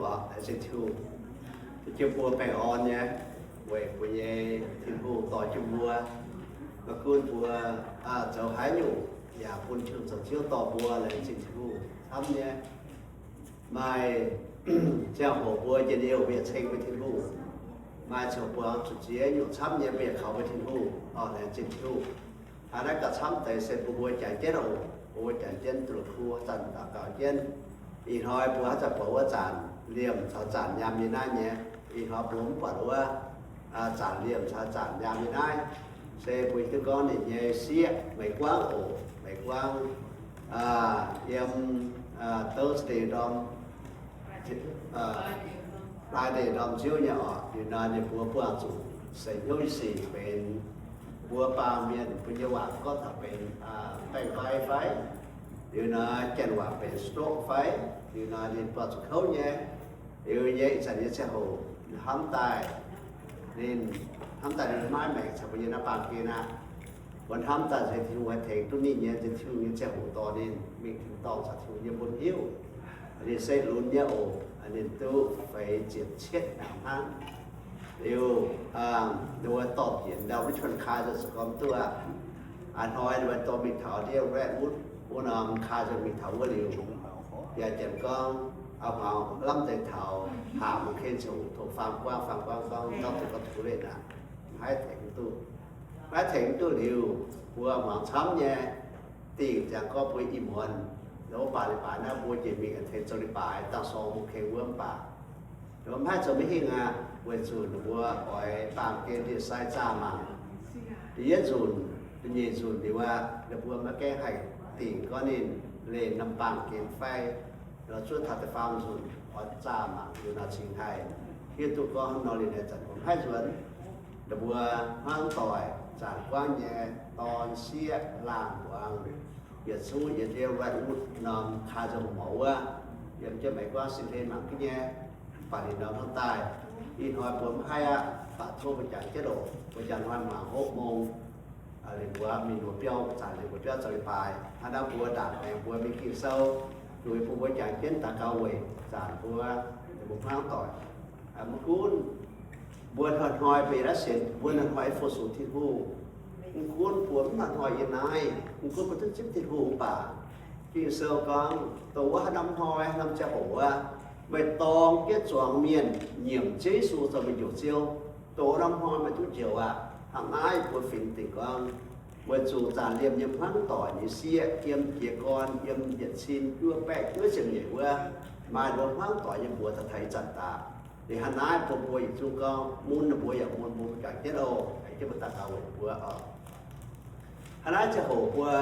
Laengz zingh Tin-Hungh, jienv mbuo baengh orn nyei, weic mbuo nyei Tin-Hungh dorh jienv mbuo. Maiv gunv mbuo zoux haaix nyungc, yaac bun Tin-Hungh zoux Ziouv dorh mbuo. Laengz zingh Tin-Hungh camv nyei. Maaih ziangh hoc mbuo njien-youh mbuo ceng mbuo Tin-Hungh. Maaih ziangh hoc mbuo zuqc ziex nyungc camv nyei mbuo yaac kaux mbuo Tin-Hungh. Laengz zingh Tin-Hungh. Hnangv naaiv gauh camv deix se bun mbuo jangx jienv oc. Bun mbuo jangx jienv duqv la'kuqv zanc daux gaux jienv. Ih hnoi mbuo haaix zanc buatc wuov zanc liemh caux zanc nyaam nyei naaiv nyei. Ih hnoi mbuo mv buatc wuov zanc liemh caux zanc nyaam nyei naaiv, se mbuo hiuv duqv gorngv ninh nyei sieqv Meiv Guangv oc. Meiv Guangv yiem Thursday ndorm, Friday ndorm nziouv nyei oc. Liuz nor ninh mbuo buangh zuqc seix hnyouv nyei sic benx mbuo baamh mienh mbuo nyei waac gorngv taux benx baengh fai fai, liuz nor janx waac benx stroke fai, liuz nor ninh buangh zuqc kouv nyei. Liuz nyei ih zanc nyei ziangh hoc hnamv daaih, ninh hnamv daaih ninh maiv maengc caux mbuo yiem naaiv baamh gen aqv. Mbuo hnamv daaih se Tin-Hungh haih tengx duqv ninh nyei, se Tin-Hungh nyei ziangh hoc dorh ninh mingh tin-dorngh caux Tin-Hungh yiem bun hiuv. Ninh se lunx nyei oc. Ninh duqv feix ziepc cietv hnangv. Liuz, ninh mbuo dorh bieqc ndau Richmond Kaiser se gorngv duqv aqv. A'hnoi ninh mbuo dorh mingh taux ndiev Redwood wuov norm Kaiser mingh taux wuov liuz, yaac janx gorngv, a'hnoi lamh deix taux haac mbuo ken ziouc tov faam guangv, faam guangv gorngv, Doctor, gorngv too late aqv. Maiv tengx duqv. Maiv tengx duqv liuz, mbuo muangx camv nyei. Dingc ziangx gorngv mbuo ih muonz, wuov baac leiz-baaix naaiv mbuo njiec mingh tengx zoux leiz-baaix dangh sorng mbuo ken wuov mv baac mbuo mv haih zoux maiv hingh aqv, weic zuqc ninh mbuo oix baamh gen ndie sai zaah mangc. Da'yietv nzunc, da'nyeic nzunc liuz aqv, ninh mbuo maiv gaengh haih dingc gorngv ninh leih norm baamh gen fai, zuov taux da'faam nzunc oix zaah mangc liuz nor cingx haih hiuv duqv gorngv hnangv nor liuz naaiv zanc mbuo mv haih nzuonx. Ninh mbuo hmuangv doic, zanc guangv nyei, dorn, sieqv, laangh, muangx, yietc zungv yiem ndiev Redwood norm Kaiser mouz wuov, yiem jienv Meiv Guangv sin hlen mangc gaax nyei. Mv baac ninh norm hnangv daaih, ih hnoi mbuo mv haih aqv, baac tov mbuo jangx jienv oc. Mbuo jangx hnoi mangc hopv mong, liuz mbuo mingh mbuo biauv, zanc liuz mbuo biauv zoux leiz-baaix. Hnangv naaiv mbuo ndaangc maengx mbuo mingh Ging-Sou, zueiz bun mbuo jangx jienv daux gaux weic zanc mbuo, mbuo hmuangv doic. Maiv gunv mbuo hnoi-hnoi mbuo yiem naaiv sienx, mbuo hnoi-hnoi fu-sux Tin-Hungh. Mv gunv mbuo mv hnoi-hnoi yiem naaiv, mv gunv mbuo duqv zipv Tin-Hungh mv baac, Ging-Sou gorngv, dongh wuov haaix norm hnoi, haaix norm ziangh hoc wuov, meih dorng jienv zuangx mienh nyiemc Ziouv Yesu zoux meih njoux Ziouv, dongh wuov norm hnoi meih duqv njoux aqv. Hnangv naaiv mbuo fingx dingc gorngv, weic zuqc zaangc liemh nyei hmuangv doic nyei sieqv yiem jiez gorn yiem yietc cin juov baeqv juov ziepc nyeic wuov, maaih mbuo hmuangv doic nyei mbuox taux taux ih zanc daaih. Liuz hnangv naaiv bun mbuo yietc zungv gorngv mun ninh mbuo yaac mun mbuo ganh jienv oc, jienv mbuo daux gaux weic mbuo oc. Hnangv naaiv ziangh hoc mbuo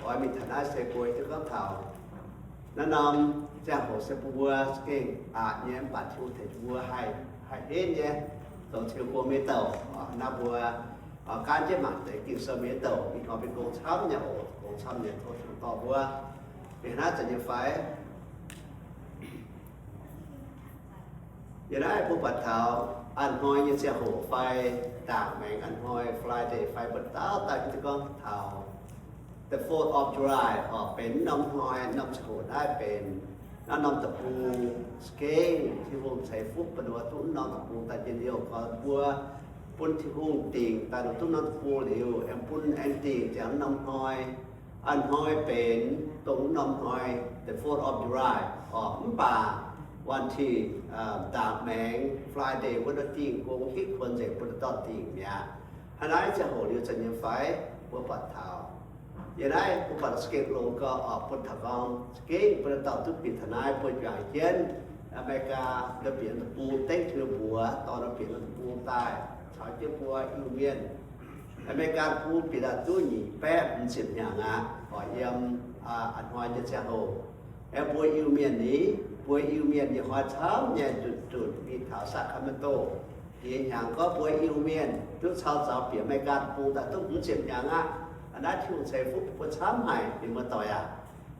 oix mingh taux naaiv se mbuo hiuv duqv gorngv taux naaiv norm ziangh hoc se bun mbuo za'gengh aqc nyei mv baac Tin-Hungh tengx mbuo haih, haih henv nyei, zoux Tin-Hungh gong-mienh douc. Hnangv naaiv mbuo gaanv jienv mangc deix Ging-Sou mienh douc, ih hnoi mbuo gong camv nyei oc, gong camv nyei, tov Tin-Hungh dorh mbuo. Mienh hnangv naaiv zanc nyei fai yie naaiv bun buatc taux a'hnoi nyei ziangh hoc fai ndaangc maengx a'hnoi Friday fai buatc dauh daaih gorngv taux the fourth of July oc, benx norm hnoi, norm ziangh hoc naaiv benx naaiv norm deic-bung za'gengh Tin-Hungh ceix fuqv bun mbuo duqv norm deic-bung daaih njien-youh gorx mbuo bun Tin-Hungh dingc daaih duqv norm deic-bung liuz, aengx bun aengx dingc ziangx norm hnoi. A'hnoi benx dongh norm hnoi the fourth of July oc, mv baac วันที่ ndaangc maengx Friday wuov norm dingh gong hitv kuonx nzengc bun dauh dauh dingc mi'aqv. Hnangv naaiv ziangh hoc liuz zanc nyei fai mbuo buatc taux yie naaiv mbuo buatc za'gengh longx gorx oc, bun taux gorngv za'gengh bun dauh dauh duqv bieqc taux naaiv mbuo juangc jienv Aa^me^li^gaa ndau bieqc norm deic-bung dengv Tin-Hungh mbuox dorh ndau bieqc norm deic-bung daaih caux jienv mbuo Iu-Mienh. Aa^me^li^gaa deic-bung bieqc daaih duqv nyic baeqv hmz ziepc hnyangx aqv, oix yiem a'hnoi nyei ziangh hoc. Aengx mbuo Iu-Mienh ni, mbuo Iu-Mienh ih hnoi camv nyei nzunc nzunc mingh taux Sacramento. Jiex hnyangx gorngv mbuo Iu-Mienh duqv cau zaux bieqc Aa^me^li^gaa deic-bung daaih duqv hmz ziepc hnyangx aqv. Aa, naaiv Tin-Hungh ceix fuqv bun mbuo camv haic, mienh muoz-doic aac.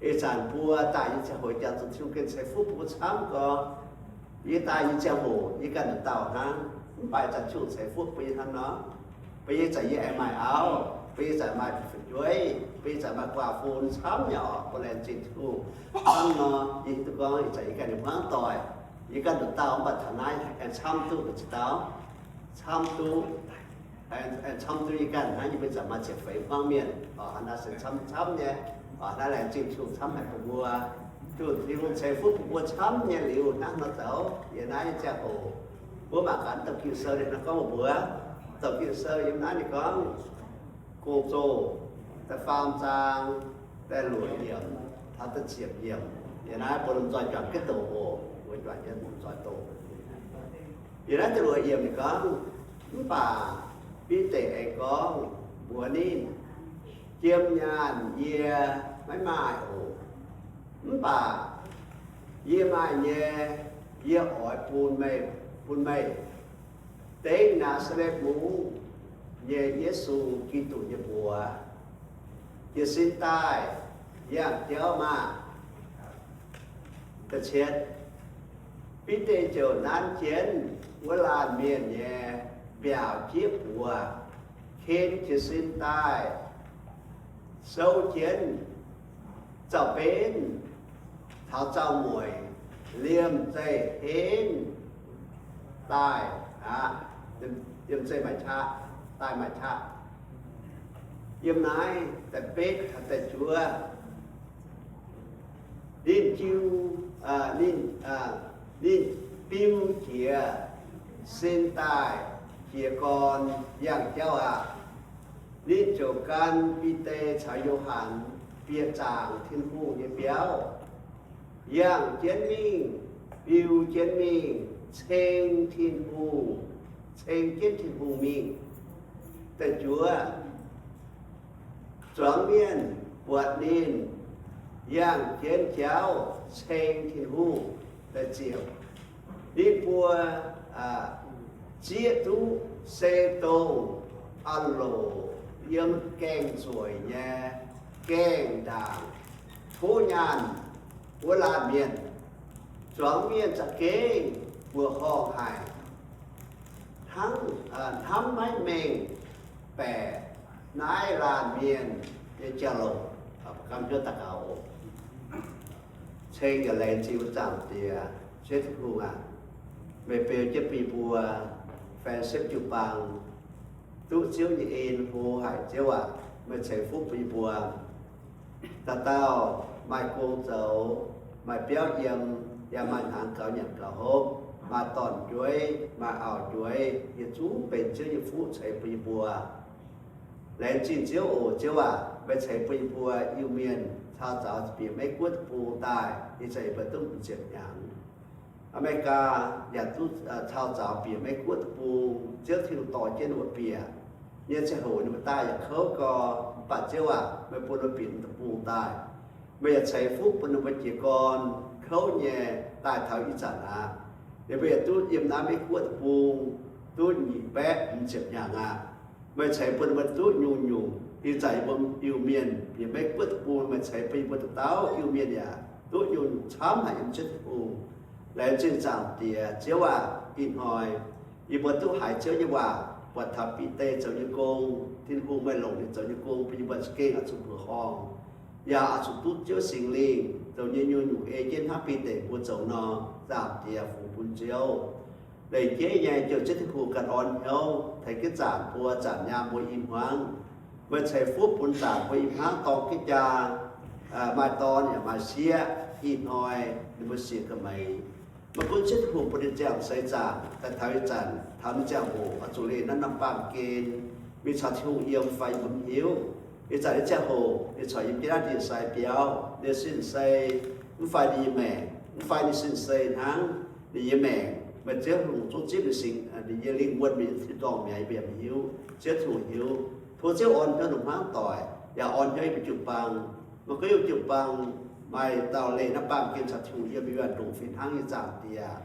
Ih zanc mbuo daaih nyei ziangh hoc jangx zuqc Tin-Hungh gengh ceix fuqv bun mbuo camv gorx. Yie daaih nyei ziangh hoc yie ganh dauh dauh hnangv, mv baac ih zanc Tin-Hungh ceix fuqv bun yie hnangv nor. Bun yie zanc yie aengx maaih auv, bun yie zanc maaih fu'jueiv, bun yie zanc maaih guaax fun camv nyei oc, bun laengz zingh Tin-Hungh. Hnangv nor yie hiuv duqv gorngv ih zanc yie ganh nyei hmuangv doic, yie ganh nduqc dauh mv baac taux naaiv aengx camv duqv nduqc ziex dauh, camv duqv, aengx camv duqv yie ganh naaiv, yie mbuo zanc maaih ziepc feix hmuangv mienh, o, haaix naaiv se camv camv nyei, o, naaiv laengz zingh Tin-Hungh camv haic bun mbuo. Tin-Hungh ceix fuqv bun mbuo camv nyei liuz hnangv nor zoux. Yie naaiv nyei ziangh hoc mbuo mangc gaax douc Ging-Sou ninh gorngv mbuox mbuo, douc Ging-Sou yiem naaiv ninh gorngv, Gong-Zoh da'faam zaang da'luoqc yiemc taux da'ziepc yiemc. Yie naaiv mbuo lomh nzoih juangc jienv doqc oc, mbuo juangc jienv lomh nzoih doqc. Yie naaiv da'luoqc yiemc ninh gorngv, Mv baac Bide aengx gorngv mbuox ninh, Jiem nyaanh yie maiv maaih oc. Mv baac yie maaih nyei, yie oix bun meih, bun meih. Dengv Naa^saa^letv Mungv nyei Yesu Giduc nyei mbuox, jiez sin daaih yangh jauv maah! Bide ziouc nanv jienv wuov laanh mienh nyei mbiaauc jieqv buoz, ken jiez sin daaih, sou jienv zaux-benv caux zaux-mueic liemh zeih henv daaih aqv. Liemh zeih maaih qaqv, daaih maaih qaqv. Yiem naaiv da'betv caux da'juov, ninh jiu, ninh, ninh biu jiez sin daaih jiez gorn yangh jauv aqv. Ninh ziouc gan Bide caux Yo^han bieqc zaangc Tin-Hungh nyei biauv, yangh jienv mingh, biu jienv mingh, ceng Tin-Hungh, ceng jienv Tin-Hungh mingh. Da'juov, zuangx mienh buatc ninh yangh jienv jauv ceng Tin-Hungh. Da'ziepc, ninh mbuo zieqv duqv se dongh a'loc yiem gaeng-nzueic nyei gaengh ndaangc tov nyaanh wuov laanh mienh. Zuangx mienh za'gengh mbuoqc horngh haic, hnangv, hnamv maiv mengh baeqc naaiv laanh mienh nyei jauv-louc. Gamh hnyouv daux gaux oc. Ceng yaac laengz zingh wuov Zaangc Diex, Ziouv Tin-Hungh aac, meih beu jienv bun yie mbuo fan sepv jiu-baang duqv Ziouv nyei en hlo haic. Ziouv aac, meih ceix fuqv bun yie mbuo dauh dauh maaih gong zoux, maaih biauv yiem, yaac maaih hnaangx gaux nyanc gaux hopv, maaih dorn-jueiv, maaih auv-njueiv, yietc zungv benx Ziouv nyei fuqv ceix bun yie mbuo. Laengz zingh Ziouv oc. Ziouv aac, meih ceix bun yie mbuo Iu-Mienh caux zaux bieqc Meiv Guoqv deic-bung daaih, ih zanc yie mbuo duqv hmz ziepc hnyangx. Aa^me^li^gaa yaac duqv caux zaux bieqc Meiv Guoqv deic-bung. Ziouv Tin-Hungh dorh jienv ninh mbuo bieqc nyei ziangh hoc ninh mbuo daaih yaac kouv gau. Mv baac Ziouv aac, meih bun ninh mbuo bieqc deic-bung daaih, meih yaac ceix fuqv bun ninh mbuo jiez gorn kouv nyei daaih taux ih zanc aqv. Ninh mbuo yaac duqv yiem naaiv Meiv Guoqv deic-bung duqv nyic baeqv hmz ziepc hnyangx aqv. Meih ceix bun ninh mbuo duqv nyungc-nyungc. Ih zanc yie mbuo Iu-Mienh bieqc Meiv Guoqv deic-bung, meih ceix bun yie mbuo dauh dauh Iu-Mienh yaac duqv nyungc-nyungc camv haic yiem Ziouv Tin-Hungh. Laengz zingh Zaangc Diex. Ziouv aac, ih hnoi yie mbuo duqv haiz Ziouv nyei waac, buatc taux Bide zoux nyei gong. Tin-Hungh, meih longc ninh zoux nyei gong bun yie mbuo za'gengh oix zuqc mbuoqc horngh, yaac oix zuqc duqv Ziouv Singx Lingh zoux nyei nyungc-nyungc ei jienv hnangv Bide mbuo zoux nor. Zaangc Diex, fungx bun Ziouv. Leih jeiv nyei Ziouv, Ziouv Tin-Hungh ganh orn hnyouv tengx jienv zaangc mbuo, zaangc nyaam mbuo i hmuangv. Meih ceix fuqv bun zaangc mbuo i hmuangv dorng jienv jaa, maaih dorn yaac maaih sieqv. Ih hnoi ninh mbuo sienx ga'maeqc. Maiv gunv Ziouv Tin-Hungh bun ninh ziangh seix zaangc daaih taux ih zanc, taux ninh ziangh hoc oix zuqc leih naaiv norm baamh gen, mingh caux Tin-Hungh yiem fai mv hiuv. Ih zanc nyei ziangh hoc ninh corc yiem jienv naaiv ndie-sai biauv. Ninh sin-sei mv fai ninh nyei maengc, mv fai ninh sin-sei hnangv, ninh nyei maengc, meih Ziouv Tin-Hungh zungv zipv ninh singx, ninh nyei lingh wuonh, mingh tin-dorngh mi'aqv, yie mbuo yaac mv hiuv. Ziouv Tin-Hungh hiuv. Tov Ziouv orn hnyouv longc hmuangv doic, yaac orn hnyouv yie mbuo jiu-baang. Maiv gunv yie mbuo jiu-baang maaih dauh leih naaiv baamh gen caux Tin-Hungh yiem, yie mbuo yaac ndongc fih hnangv nyei. Zaangc Diex,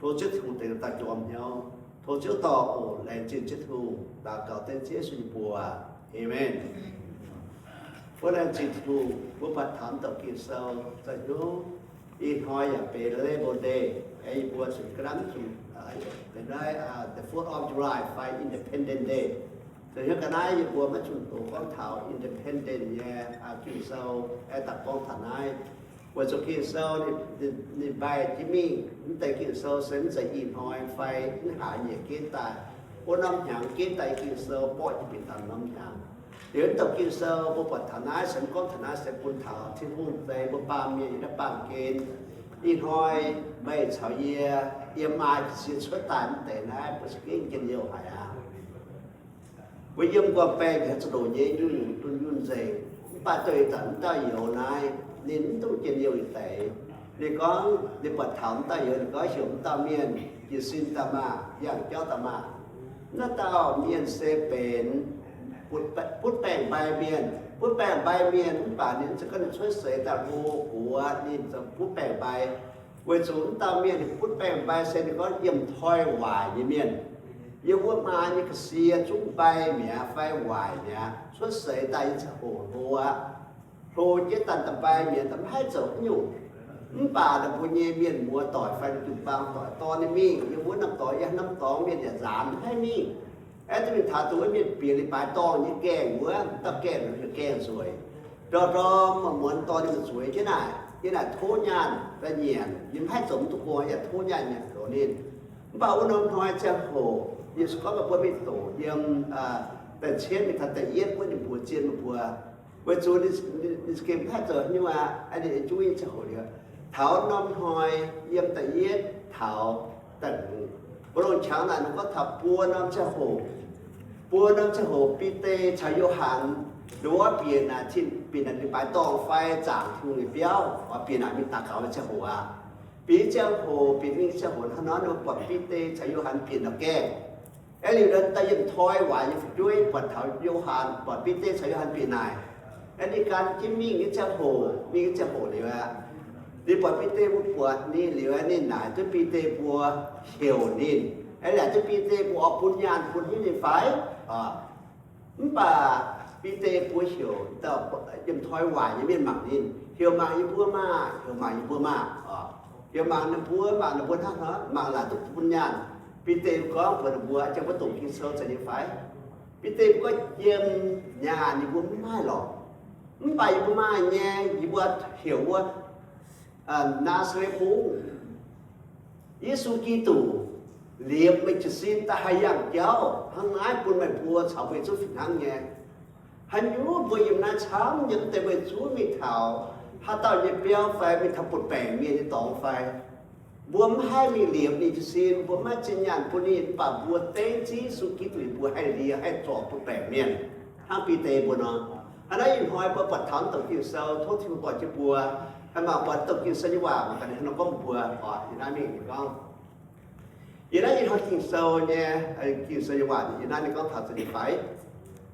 tov Ziouv Tin-Hungh dengx dauh dauh orn hnyouv. Tov Ziouv dorh oc. Laengz zingh Ziouv Tin-Hungh. Daux gaux dengv Ziouv Yesu nyei mbuox. Aamen. Mbuo laengz zingh Tin-Hungh, mbuo buatc taux douc Ging-Sou zoux hnyouv. Ih hnoi yaac benx Labor Day, aengx yie mbuo zuqc ga'naaiv zuqc, benx naaiv, the Fourth of July fai Independence Day. Zoux hnyouv ga'naaiv yie mbuo maiv zuqc doqc gorngv taux independent nyei Ging-Sou, aengx daaih gorngv taux naaiv. Weic zuqc Ging-Sou ninh mbaih jienv mingh, mv deix Ging-Sou se mv zeiz ih hnoi fai mv haaix nyungc gengh daaih. Wuov norm hnyangx gengh daaih Ging-Sou borqv jienv mingh daaih norm hnyangx. Liuz mv douc Ging-Sou mbuo buatc taux naaiv se mv gorngv taux naaiv se bun taux Tin-Hungh zeix mbuo baamh mienh yiem naaiv baamh gen. Ih hnoi meih caux yie, yiem maaih jiez sin cuotv daaih mv deix naaiv mbuo za'gengh njien-youh haic aqv. Mbuo yiem guanh baengh haaix zuqc ndoqc nyei nyungc-nyungc dunh yunh nzengc, mv baac doix zanc mv dauh youz naaiv ninh mv duqv njien-youh yietc deix. Ninh gorngv ninh buatc taux mv dauh youz, ninh gorngv heuc mv dauh mienh jiez sin daaih maah, yangh jauv daaih maah. Naaiv dauh mienh se benx butv baengc-mbai mienh, butv baengc-mbai mienh mv baac ninh za'gengh ninh cuotv seix daaih hlo gox ninh butv baengc-mbai. Weic zuqc mv dauh mienh ninh butv baengc-mbai se ninh gorngv yiem toi waaic nyei mienh. Yiem wuov maa nyei ga'sie zungv mbai mi'aqv fai waaic mi'aqv, cuotv seix daaih yiem ziangh hoc hlo aqv. Hlo jienv daaih da'mbai mi'aqv, da'mv haih zoux haaix nyungc. Mv baac ninh mbuo nyei mienh muoz doic fai jiu-baang doic dorh ninh mingh, yiem wuov norm dorngx, yiem norm dorngx mienh yaac nzaanx mv haih mingh. Aeqv, duqv mingh taux dongh wuov mienh bieqc leiz-baaix dorngh nyei gaengh wuov, dauh gaengh, gaengh nzueic. Ndorm-ndorm muonz-muonz dorh ninh mingh zueiz jienv naaic, jienv naaic tov nyaanh daaih nyanc, ninh mv haih zoux mv duqv gorngv yaac tov nyaanh nyanc zoux ninh. Mv baac wuov norm hnoi ziangh hoc Yesu gorngv mbuox mbuo mingh doqc yiem da'cietv mingh taux da'yietv wuov ninh mbuox zien meih mbuo, weic zuqc ninh za'gengh mv haih zoux haaix nyungc aqv, ninh juv nyei ziangh hoc liuz. Taux norm hnoi yiem da'yietv taux da'hmz, mbuo longc qangx naaic ninh gorngv taux buo norm ziangh hoc. Buo norm ziangh hoc Bide caux Yo^han ninh mbuo bieqc naaic, bieqc naaic leiz-baaix dorngh fai zaangc Tin-Hungh nyei biauv, oix bieqc naaic mingh daux gaux nyei ziangh hoc aqv. Bieqc nyei ziangh hoc, bieqc mingh nyei ziangh hoc hnangv nor, ninh mbuo buatc Bide caux Yo^han bieqc ndau gaengh. Aeqv, liuz daaih yiem toi waaic nyei fu'jueiv buatc taux Yo^han, buatc Bide caux Yo^han bieqc naaic. Aeqv, ninh gan jienv mingh nyei ziangh hoc, mingh nyei ziangh hoc liuz aqv, ninh buatc Bide mbuo buatc ninh liuz, ninh naaic duqv Bide mbuo heuc ninh. Aeqv, naaic duqv Bide mbuo oix bun nyaanh bun haaix nyungc fai? Mv baac Bide mbuo heuc dauh yiem toi waaic nyei mienh mangc ninh, heuc mangc yie mbuo maah, heuc mangc yie mbuo maah. Heuc mangc ninh mbuo, mangc ninh mbuo hnangv haaix, mangc laaic duqv bun nyaanh. Bide gorngv mbuox ninh mbuo, Aa, jang mbuo doqc Ging-Sou zeiz nyei fai? Bide mbuo gorngv, Yiem nyaanh yie mbuo mv maaih lorqc. Mv baac yie mbuo maaih nyei, yie mbuo heuc wuov Naa^saa^letv Mungv, Yesu Giduc, liepc meih jiez sin daaih haih yangh jauv hnangv naaiv bun meih mbuo caux meih zungv fih hnangv nyei. Haaix nyungc mbuo yiem naaiv camv nyei, mv deix meih zungv mingh taux haaix dauh nyei biauv fai mingh taux butv-baengc mienh nyei dorngx fai, mbuo mv haih mingh liepc ninh jiez sin, mbuo mv haih zinh nyaanh bun ninh, mv baac mbuo dengv Ziouv Yesu Giduc mbuo haih liepc haih zorc butv-baengc mienh, hnangv Bide mbuo nor. Hnangv naaiv ih hnoi mbuo buatc taux mv douc Ging-Sou, tov Tin-Hungh dorh jienv mbuo, haih mangc buatc mv douc Ging-Sou nyei waac, mangc gaax ninh hnangv nor gorngv mbuo oc. Yiem naaiv mingh ninh gorngv, yiem naaiv ih hnoi Ging-Sou nyei, Ging-Sou nyei waac yiem naaiv ninh gorngv taux za'gengh faix.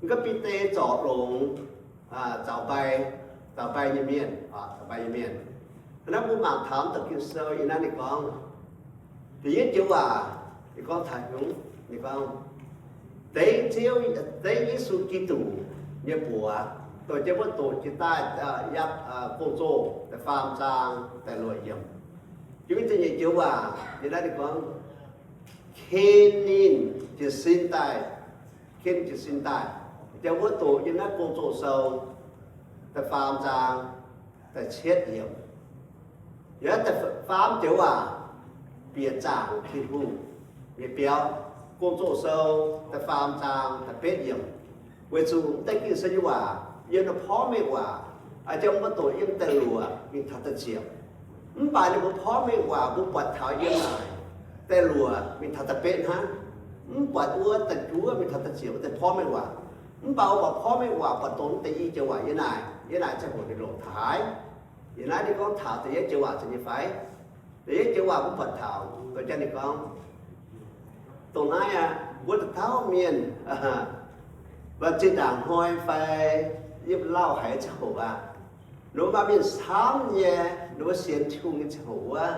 Ninh gorngv Bide zorc longx zaux mbai, zaux mbai nyei mienh, zaux mbai nyei mienh. Hnangv naaiv mbuo mangc taux mv douc Ging-Sou yiem naaiv ninh gorngv, da'yietv joux waac, ninh gorngv taux haaix nyungc? Ninh gorngv, dengv Ziouv, dengv Yesu Giduc nyei buoz, doqc jienv wuov doqc jiex daaih, Yapv, Gong-Zoh da'faam zaang da'luoqc yiemc. Jiex mingh da'nyeic joux waac yiem naaiv ninh gorngv, ken ninh jiez sin daaih, ken jiez sin daaih, jiex wuov doqc yiem naaiv Gong-Zoh Sou da'faam zaang da'cietv yiemc. Yiem naaiv da'faam joux waac, bieqc zaangc Tin-Hungh nyei biauv. Gong-Zoh Sou da'faam zaang da'betv yiemc. Weic zuqc mv deix Ging-Sou nyei waac yiem naaiv porv mengh waac, jang mbuo doqc yiem da'luoqc mingh taux da'ziepc. Mv baac ninh mbuo porv mengh waac mbuo buatc taux yiem naaic da'luoqc mingh taux da'betv hnangv. Mv buatc wuov da'juov mingh taux da'ziepc wuov deix porv mengh waac. Mv baac mbuo buatc porv mengh waac buatc dongh mv deix i joux waac yiem naaic, yiem naaic ziangh hoc ninh longc taux haaix. Yiem naaiv ninh gorngv taux da'yietv joux waac za'gengh nyei fai? Da'yietv joux waac mbuo buatc taux, dongh jang ninh gorngv, dongh naaiv aqv, wuov dauh dauh mienh, mv baac zinh ndaangc hnoi fai yiem lauh haic ziangh hoc aqv, ninh mbuo maaih mienh camv nyei, ninh mbuo sienx Tin-Hungh nyei ziangh hoc wuov,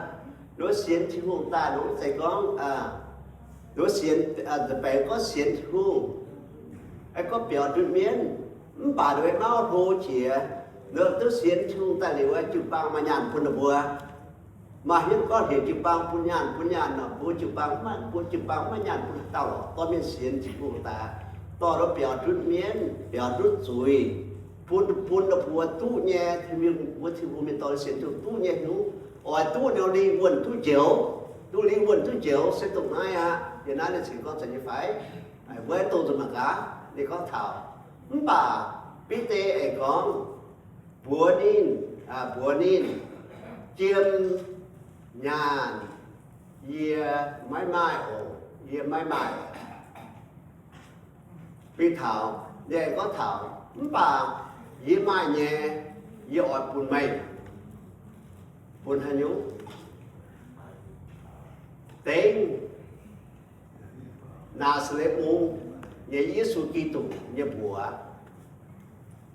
ninh mbuo sienx Tin-Hungh daaih, ninh mbuo mv zeiz gorngv, ninh mbuo sienx, baengx gorngv sienx Tin-Hungh, gorngv biaux ndutv mienv, mv baac ninh mbuo mauv hlo jiex, ninh mbuo duqv sienx Tin-Hungh daaih liuz, jiu-baang maaih nyaanh bun ninh mbuo. Maaih hnyouv gorngv heuc jiu-baang bun nyaanh, bun nyaanh nor, mbuo jiu-baang maiv, mbuo jiu-baang maiv nyaanh bun haaix dauh lorqc. Dorh mienh sienx Tin-Hungh daaih, dorh ninh biaux ndutv mienv, biaux ndutv zuiz, bun, bun la'buoz duqv nyei, mbuo Tin-Hungh mienh dorh sienx Tin-Hungh duqv nyei hnyouv, oix duqv ninh lingh wuonh duqv njoux, duqv lingh wuonh duqv njoux se dongh naaiv aqv. Yiem naaiv ninh cingx gorngv caux nyei fai? Mbuo dongh nzunc mangc gaax, ninh gorngv taux, mv baac Bide aengx gorngv mbuox ninh, mbuox ninh, jiem nyaanh yie maiv maaih oc, yie maiv maaih. Bide taux, ninh aengx gorngv taux, mv baac yie maaih nyei, yie oix bun meih. Bun haaix nyungc? Dengv Naa^saa^letv Mungv nyei Yesu Giduc nyei mbuox,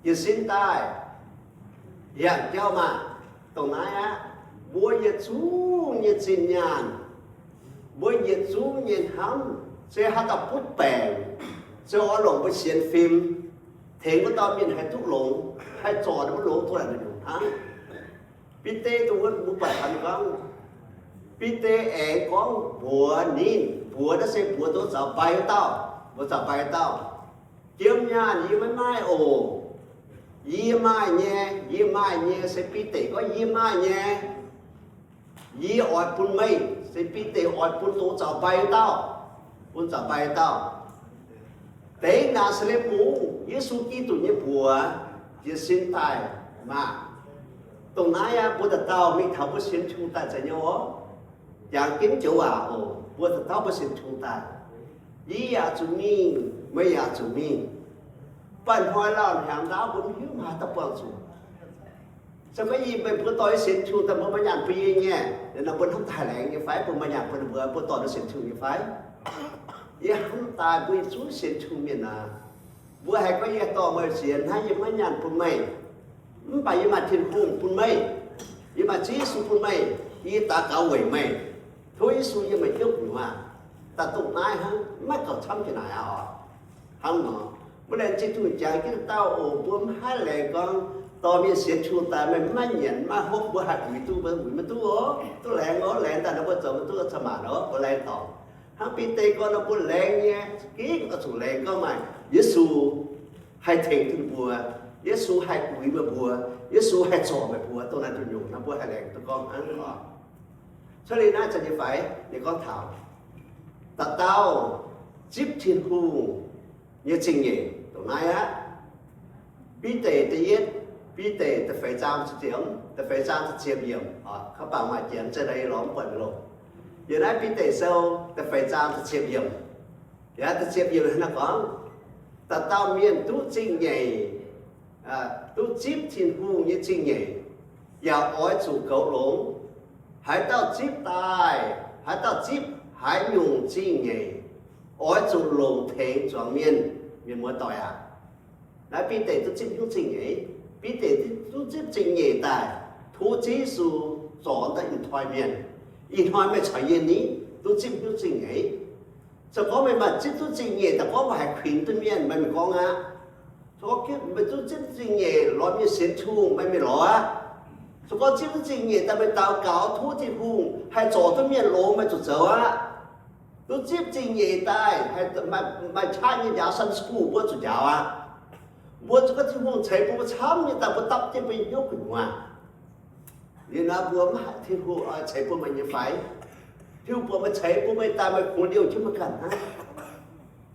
jiez sin daaih, yangh jauv maah! Dongh naaiv aqv. Mbuo yietc zungv nyei zinh nyaanh, mbuo yietc zungv nyei hnamv, se haaix dauh butv baengc, se oix longc mbuo sienx fim tengx wuov dauh mienh haih duqv longx, haih zorc ninh mbuo longx duqv naaic nyungc hnangv. Bide dongh wuov mbuo buatc taux ninh gorngv, Bide aengx gorngv mbuox ninh, mbuox naaiv se mbuox dongh zaux mbai wuov dauh, mbuox zaux mbai wuov dauh, jiem nyaanh yie maiv maaih oc. Yie maaih nyei, yie maaih nyei, se Bide gorngv yie maaih nyei. Yie oix bun meih, se Bide oix bun dongh zaux mbai wuov dauh, bun zaux mbai wuov dauh. Dengv Naa^saa^letv Mungv, Yesu Giduc nyei mbuox, jiez sin daaih maah! Dongh naaiv aqv, mbuo dauh dauh mingh taux mbuo sienx Tin-Hungh daaih zeiz nyei oc. Jangx jienv joux waac oc, mbuo dauh dauh mbuo sienx Tin-Hungh daaih, yie yaac zuqc mingh, meih yaac zuqc mingh. Baac hnoi lauh hnyangx ndaauv mbuo mv hiuv maaih haaix dauh buangh zuqc. Se gorngv yie meih mbuo dorh sienx Tin-Hungh daaih, mbuo maaih nyaanh bun yie nyei, liuz nor mbuo hnamv daaih laengz nyei fai? Mbuo maaih nyaanh bun ninh mbuo, mbuo dorh duqv sienx Tin-Hungh nyei fai? Yie hnamv daaih mbuo yietc zungv sienx Tin-Hungh mienh aac, mbuo haiz gorngv yie dorh meih sienx hnangv, yie maiv nyaanh bun meih. Mv baac yie maaih Tin-Hungh bun meih, yie maaih Ziouv Yesu bun meih, yie daux gaux weic meih. Tov Yesu yiem meih hnyouv gu'nyuoz. Daaih dongh naaiv hnangv, maiv gauh camv jiex naaic aqv oc. Hnangv nor, mbuo laengz zingh Tin-Hungh jangx jienv dauh oc, mbuo mv haih laengz gorngv dorh mienh sienx Tin-Hungh daaih meih maiv nyanc maiv hopv, mbuo haih uix duqv, mbuo uix maiv duqv oc. Duqv laengz oc, laengz daaih nor mbuo zoux maiv duqv, ca'maanc oc, mbuo laengz dorngc. Hnangv Bide gorngv nor, mbuo laengz nyei, gengh oix zuqc laengz gorngv maaih Yesu haih tengx duqv mbuo, Yesu haih uix meih mbuo, Yesu haih zorc meih mbuo, dongh naaiv duqv nyungc nor mbuo haih laengz duqv gorngv hnangv oc. Cuotv liuz naaiv zanc nyei fai, ninh gorngv taux dauh dauh zipv Tin-Hungh nyei zingh nyeic dongh naaiv aqv. Bide da'yietv, Bide da'feix zaang, da'feix zaang ziepc yiemc, kaux bangc maaih jiex zengv lorz mv buatc loh. Yiem naaiv Bide sou da'feix zaang ziepc yiemc, yaac ziepc yiemc hnangv naaiv gorngv, dauh dauh mienh duqv zingh nyeic, duqv zipv Tin-Hungh nyei zingh nyeic, yaac oix zuqc goux longx. Haaix dauh zipv daaih, haaix dauh zipv haaix nyungc zingh nyeic, oix zuqc longc tengx zuangx mienh. Mienh muoz-doic aac, naaiv Bide duqv zipv hnyouv zingh nyeic. Bide duqv zipv zingh nyeic daaih, tov Ziouv Yesu zorc daaih ih hnoi mienh. Ih hnoi meih caux yie ni duqv zipv hnyouv zingh nyeic. Se gorngv meih maaih zipv duqv zingh nyeic daaih gorngv meih haih kuinx duqv mienh, meih mingh gorngv aqv. Se gorngv meih duqv zipv zingh nyeic lorz mienh sienx Tin-Hungh, meih mingh lorz aqv. Se gorngv zipv duqv zingh nyeic daaih meih daux gaux tov Tin-Hungh haih zorc duqv mienh longx, meih zuqc zoux aqv. Duqv zipv zingh nyeic daaih maaih qaqv nyei njaaux Sunday school, mbuo zuqc njaaux aqv. Mbuo zuqc gorngv Tin-Hungh ceix bun mbuo camv nyei daaih, mbuo dapv jienv mbuo nyei hnyouv gu'nyuoz. Liuz nor mbuo mv haiz Tin-Hungh oix ceix bun meih nyei fai? Tin-Hungh buatc meih ceix bun meih daaih, meih kungx liouh jienv meih ganh hnangv.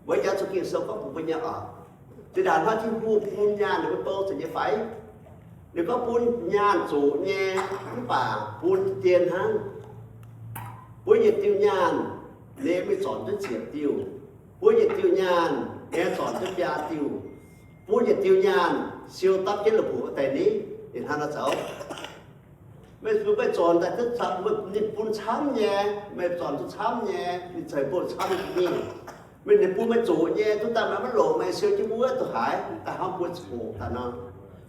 Mbuo jangx zuqc Ging-Sou gorngv bun mbuo nyei oc. Zinh ndaangc hnoi Tin-Hungh bun nyaanh ninh mbuo bou zoux nyei fai? Ninh gorngv bun nyaanh zoqc nyei, mv baac bun dien hnangv. Bun yietc diuh nyaanh, ninh mingh zornc duqv ziepc diuh. Bun yietc diuh nyaanh, ninh zornc duqv biaa diuh. Bun yietc diuh nyaanh, siou dapv jienv la'buqc wuov deix ni, ninh hnangv nor zoux. Meih, meih zornc daaih duqv, ninh bun camv nyei, meih zornc duqv camv nyei, ninh ceix bun camv nyei. Meih, ninh bun meih zoqc nyei, duqv daaih meih maiv longc, meih siou jienv wuov duqv haaix, daaih hnangv mbuo ziangh hoc daaih nor.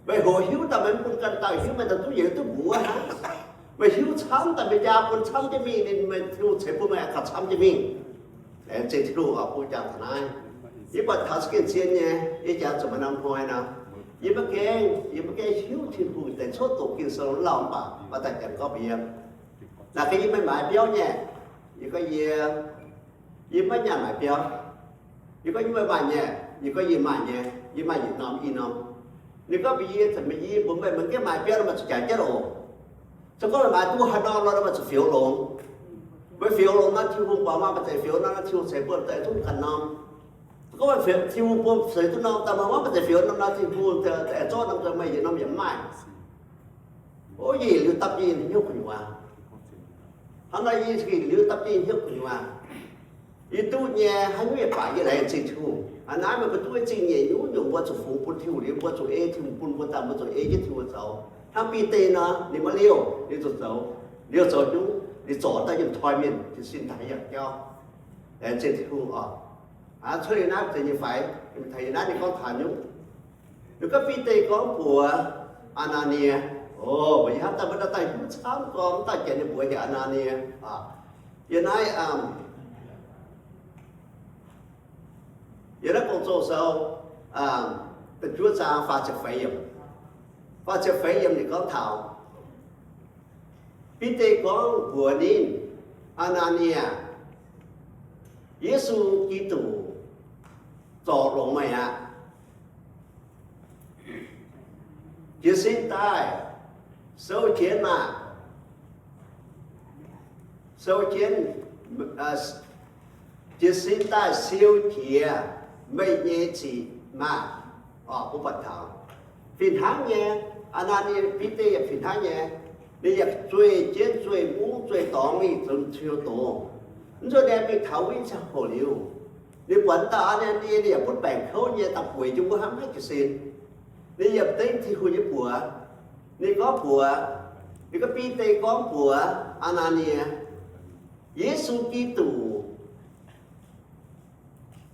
Meih hoqc hiuv daaih meih mv bun ganh dauh hiuv, meih daaih duqv yietc duqv mbuox hnangv. Meih hiuv camv daaih meih jaa bun camv jienv mingh, ninh, meih Tin-Hungh ceix bun meih gauh camv jienv mingh. Laengz zingh Tin-Hungh oc, bun jangx taux naaiv. Yie buatc taux za'gengh zien nyei, yie jangx zuqc maaih norm hnoi nor, yie maiv gaengh, yie maiv gaengh hiuv Tin-Hungh deix cuotv doqc Ging-Sou lauh mv baac maaih daaih janx gorngv mbuox yie, naaic gaax yie maiv maaih biauv nyei. Yie gorngv yie, yie maiv nyaanh maaih biauv. Yie gorngv yie maiv maaih nyei. Yie gorngv yie maaih nyei, yie maaih yietc norm i norm. Yie gorngv mbuox yie, meih yie mbuox meih, meih mv gaengh maaiz biauv nor, meih zuqc jaaix jienv oc. Se gorngv meih maaiz duqv haaix norm nor, meih zuqc fioux longx. Meih fioux longx nor, Tin-Hungh buatc maah, meih zeiz fioux nor, Tin-Hungh ceix bun meih daaih duqv ganh norm. Se gorngv Tin-Hungh bun ceix duqv norm daaih, meih mv zeiz fioux norm nor, Tin-Hungh aengx zorqv norm daaih, meih yietc norm yaac mv maaih. O, yie liuz dapv jienv hnyouv gu'nyuoz. Hnangv naaiv yie liuz dapv jienv hnyouv gu'nyuoz. Yie duqv nyei, haaix nyungc yaac baac yie laengz zingh Tin-Hungh. Hnangv naaiv meih mbuo duqv zingh nyeic nyungc-nyungc, mbuo zuqc fungx bun Tin-Hungh liuz, mbuo zuqc ei Tin-Hungh bun mbuo daaih, mbuo zuqc ei jienv Tin-Hungh zoux. Hnangv Bide nor, ninh maiv liouh, ninh zuqc zoux, liouh zoux nyungc, ninh zorc daaih yietc toi mienh jiez sin daaih yangh jauv. Laengz zingh Tin-Hungh oc. Aa, cuotv liuz naaiv zeiz nyei fai? Taux yie naaiv ninh gorngv taux nyungc. Ninh gorngv Bide gorngv mbuox Aa^naa^nie, o, yie hnamv daaih mbuo daaih hiuv camv gorngv mv dauh janx ninh mbuox heuc Aa^naa^nie. Yiem naaiv, yiem naaiv Gong-Zoh sou da'juov zaang faah ziepc feix yiemc, faah ziepc feix yiemc ninh gorngv taux, Bide gorngv mbuox ninh, Aa^naa^nie, Yesu Giduc zorc longx meih aqv. Jiez sin daaih, sou jienv maah! Sou jienv, jiez sin daaih siou jiex meih nyei ziqc maah! Orqc, mbuo buatc taux fih hnangv nyei. Aa^naa^nie, Bide yaac fih hnangv nyei. Ninh yaac zueih jienv zueih mungv zueih dorngx mingh zoux Tin-Hungh doz. Mv nzunc ninh mingh taux wuov nyei ziangh hoc liuz, ninh buatc dauh Aa^naa^nie, ninh yaac butv baengc kouv nyei, daaih bueix jienv wuov hnangv maiv jiez sin. Ninh yaac dengv Tin-Hungh nyei mbuox. Ninh gorngv mbuox, ninh gorngv Bide gorngv mbuox Aa^naa^nie, Yesu Giduc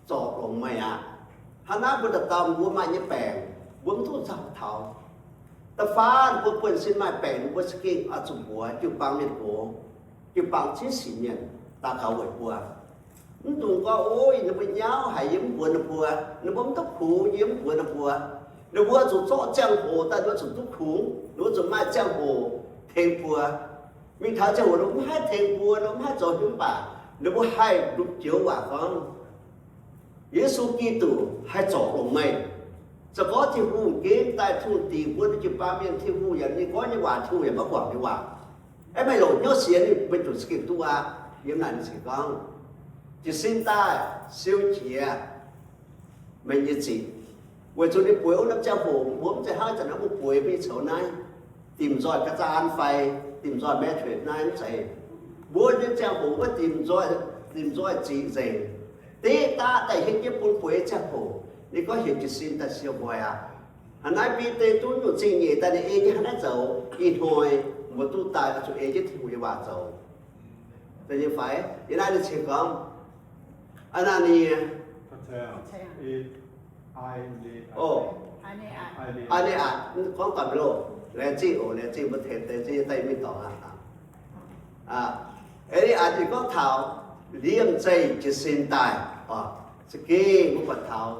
zorc longx meih aqv. Hnangv naaiv mbuo dauh dauh mbuo maaih nyei baengc, mbuo mv duqv nzauh taux. Da'faanh mbuo buonv-sin maaih baengc, mbuo za'gengh oix zuqc mbuox jiu-baang mienh gox, jiu-baang ziex sic mienh daux gaux weic mbuo. Mv dungx gorngv, o, ninh mbuo nyauv haic, yie mv mbuox ninh mbuo, ninh mbuo mv duqv kungx, yie mv mbuox ninh mbuo. Ninh mbuo zuqc zorqv ziangh hoc daaih, ninh mbuo zuqc duqv kungx, ninh mbuo zuqc maaih ziangh hoc tengx mbuo. Mingh taux ziangh hoc ninh mbuo mv haih tengx mbuo, ninh mbuo mv haih zoux hiuv, mv baac ninh mbuo haih longc joux waac gorngv, Yesu Giduc haih zorc longx meih. Se gorngv Tin-Hungh ginv daaih, Tin-Hungh dingc mbuo nyei jiu-baang mienh, Tin-Hungh yaac ninh gorngv nyei waac, Tin-Hungh yaac maiv guangc nyei waac. Aeqv, meih longc hnyouv sienx ninh, meih zuqc za'gengh duqv aqv. Yiem naaic ninh ziouc gorngv, jiez sin daaih, siou jiex meih nyei ziqc. Weic zuqc ninh bueix wuov norm ziangh hoc, mbuo mv zeiz hnangv zanc naaiv mbuo bueix mingh coux naaiv, dimc nzoih ga'zaan fai dimc nzoih mattress naaiv mv zeiz. Mbuo nyei ziangh hoc wuov dimc nzoih, dimc nzoih ziqc nzengc. Diqv daav daaih henv jienv bun bueix ziangh hoc, ninh gorngv heuc jiez sin daaih siou nqoi aqv. Hnangv naaiv Bide duqv nyungc zingh nyeic daaih ninh ei jienv hnangv naaiv zoux, ih hnoi mbuo duqv daaih oix zuqc ei jienv Tin-Hungh nyei waac zoux. Deix nyei fai? Yiem naaiv ninh cingx gorngv, Aa^naa^nie, o, Aa^ne^atc, gorngv daaih mv loh, laengz zingh oc, laengz zingh mbuo tengx deix zingh daaih mingh dorngx aqv. Aa^ne^atc ninh gorngv taux liemh zeih jiez sin daaih, za'gengh mbuo buatc taux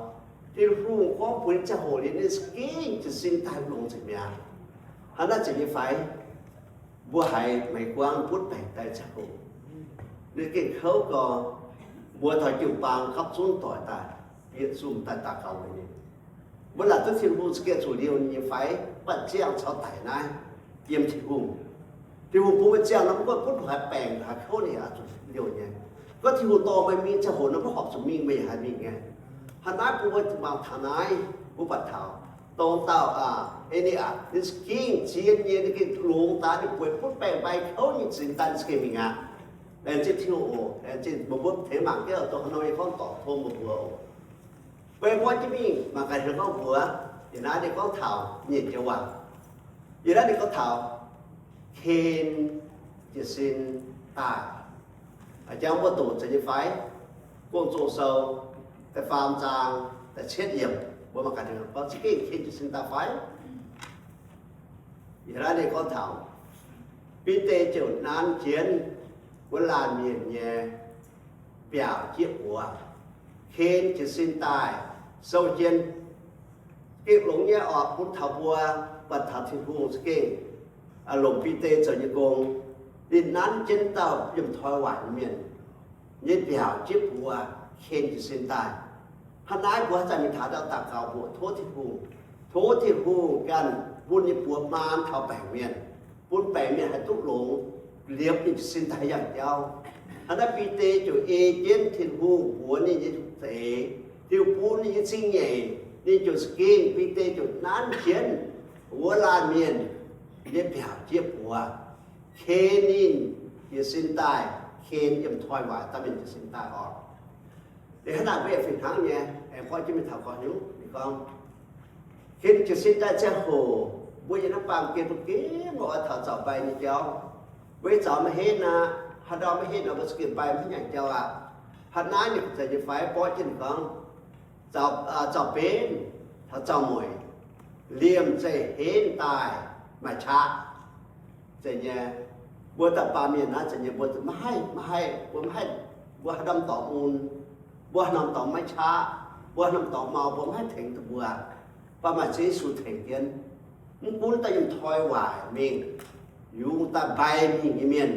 Tin-Hungh gorngv mbuox ninh ziangh hoc liuz, ninh za'gengh jiez sin daaih longx nzengc mi'aqv. Hnangv naaiv zeiz nyei fai? Mbuo haiz Meih Guangv butv baengc daaih ziangh hoc, ninh gengh kouv gorx, mbuo taux jiu-baang gapv zunv doic daaih, yietc zungh daaih daux gaux weic ninh. Mbuo laaic duqv Tin-Hungh za'gengh zuqc liouh ninh nyei fai? Mv baac ziangh caux daic naaiv yiem Tin-Hungh. Tin-Hungh bun mbuo ziangh nor, mv gunv butv haaix baengc haaix kouv ninh yaac zuqc liouh nyei. Gorngv Tin-Hungh dorh meih mingh ziangh hoc nor, maiv horpc zuqc mingh, meih yaac haih mingh nyei. Hnangv naaiv mbuo mangc taux naaiv, mbuo buatc taux dongh dauh Aa^ne^atc, ninh za'gengh zien nyei, ninh gengh longx daaih, ninh bueix butv baengc mbaih kouv nyei zinh daaih ninh za'gengh mingh aqv. Laengz zingh Tin-Hungh oc. Laengz zingh mbuo, mbuo tengx mangc jienv dongh haaix nor nyei gorngv doic tong meih mbuo oc. Beiv mborqv jienv mingh mangc gaax, ninh gorngv mbuox, yie naaiv ninh gorngv taux nyeic joux waac. Yie naaiv ninh gorngv taux Ken jiez sin daaih. Jangx mbuo doqc zeiz nyei fai? Gong-Zoh sou da'faam zaang da'cietv yiemc, mbuo mangc gaax, ninh gorngv za'gengh Ken jiez sin daaih fai? Yie naaiv ninh gorngv taux, Bide ziouc nanv jienv wuov laanh mienh nyei mbiaauc jieqv buoz, Ken jiez sin daaih sou jienv. Gengh longx nyei oc, bun taux mbuo buatc taux Tin-Hungh za'gengh longc Bide zoux nyei gong. Ninh nanv jienv dauh yiem toi waaic nyei mienh nyei mbiaauc jieqv buoz, Ken jiez sin daaih. Hnangv naaiv mbuo haaix zanc mingh taux ndau daux gaux mbuox tov Tin-Hungh, Tov Tin-Hungh ganh bun ninh buoz maan taux baengc mienh, bun baengc mienh haih duqv longx, liepc ninh jiez sin daaih yangh jauv. Hnangv naaiv Bide ziouc ei jienv Tin-Hungh mbuox ninh nyei zeix, Tin-Hungh bun ninh nyei zingh nyeic, ninh ziouc za'gengh, Bide ziouc nanv jienv wuov laanh mienh nyei mbiaauc jieqv buoz, ken ninh jiez sin daaih, ken yiem toi waaic dauh mienh jiez sin daaih oc. Hnangv naaic mbuo yaac fih hnangv nyei, aengx gorngv jienv mingh taux gorngv nyungc, ninh gorngv, ken jiez sin daaih ziangh hoc, mbuo yiem naaiv baamh gen mbuo gengh maiv oix taux zaux mbai nyei jauv. Mbuo zaux maiv henv aqv. Haaix ndau maiv henv nor, mbuo za'gengh mbai maiv nyanc jauv aqv. Hnangv naaiv ninh zeiz nyei fai? Borqv jienv ninh gorngv, zaux, zaux benv taux zaux mueic, liemh zeih henv daaih maaih qaqv. Zeiz nyei, mbuo dauh baamh mienh naaiv zeiz nyei, mbuo maiv haih, maiv haih, mbuo maiv haih, mbuo haaix norm dorngx mun, mbuo haaix norm dorngx maiv qaqv, mbuo haaix norm dorngx mau, mbuo maiv haih tengx duqv mbuo. Mv baac maaih Ziouv Yesu tengx jienv. Mv gunv daaih yiem toi waaic mingh, yungz daaih mbai mingh nyei mienh,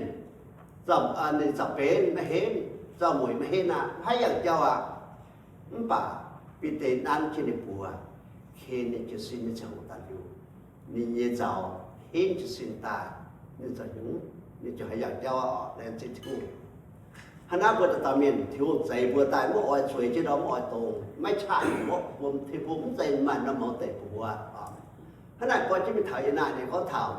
ninh zaux benv maiv henv, zaux mueic maiv henv aqv, maiv haih yangh jauv aqv. Mv baac Bide nanv jienv ninh buoz, ken ninh jiez sin nyei ziangh hoc daaih liuz, ninh nyei zaux henv jiez sin daaih, ninh zaux nyungc, ninh ziouc haih yangh jauv oc. Laengz zingh Tin-Hungh. Hnangv naaiv mbuo dauh dauh mienh, Tin-Hungh zeix mbuo daaih maiv oix zueiz jienv ndorm, maiv oix dongz, maiv qaqv nyungc, mbuo Tin-Hungh mv zeiz maaih norm mouz deic bun mbuo. Hnangv naaic gorngv jienv mingh taux yiem naaiv ninh gorngv taux,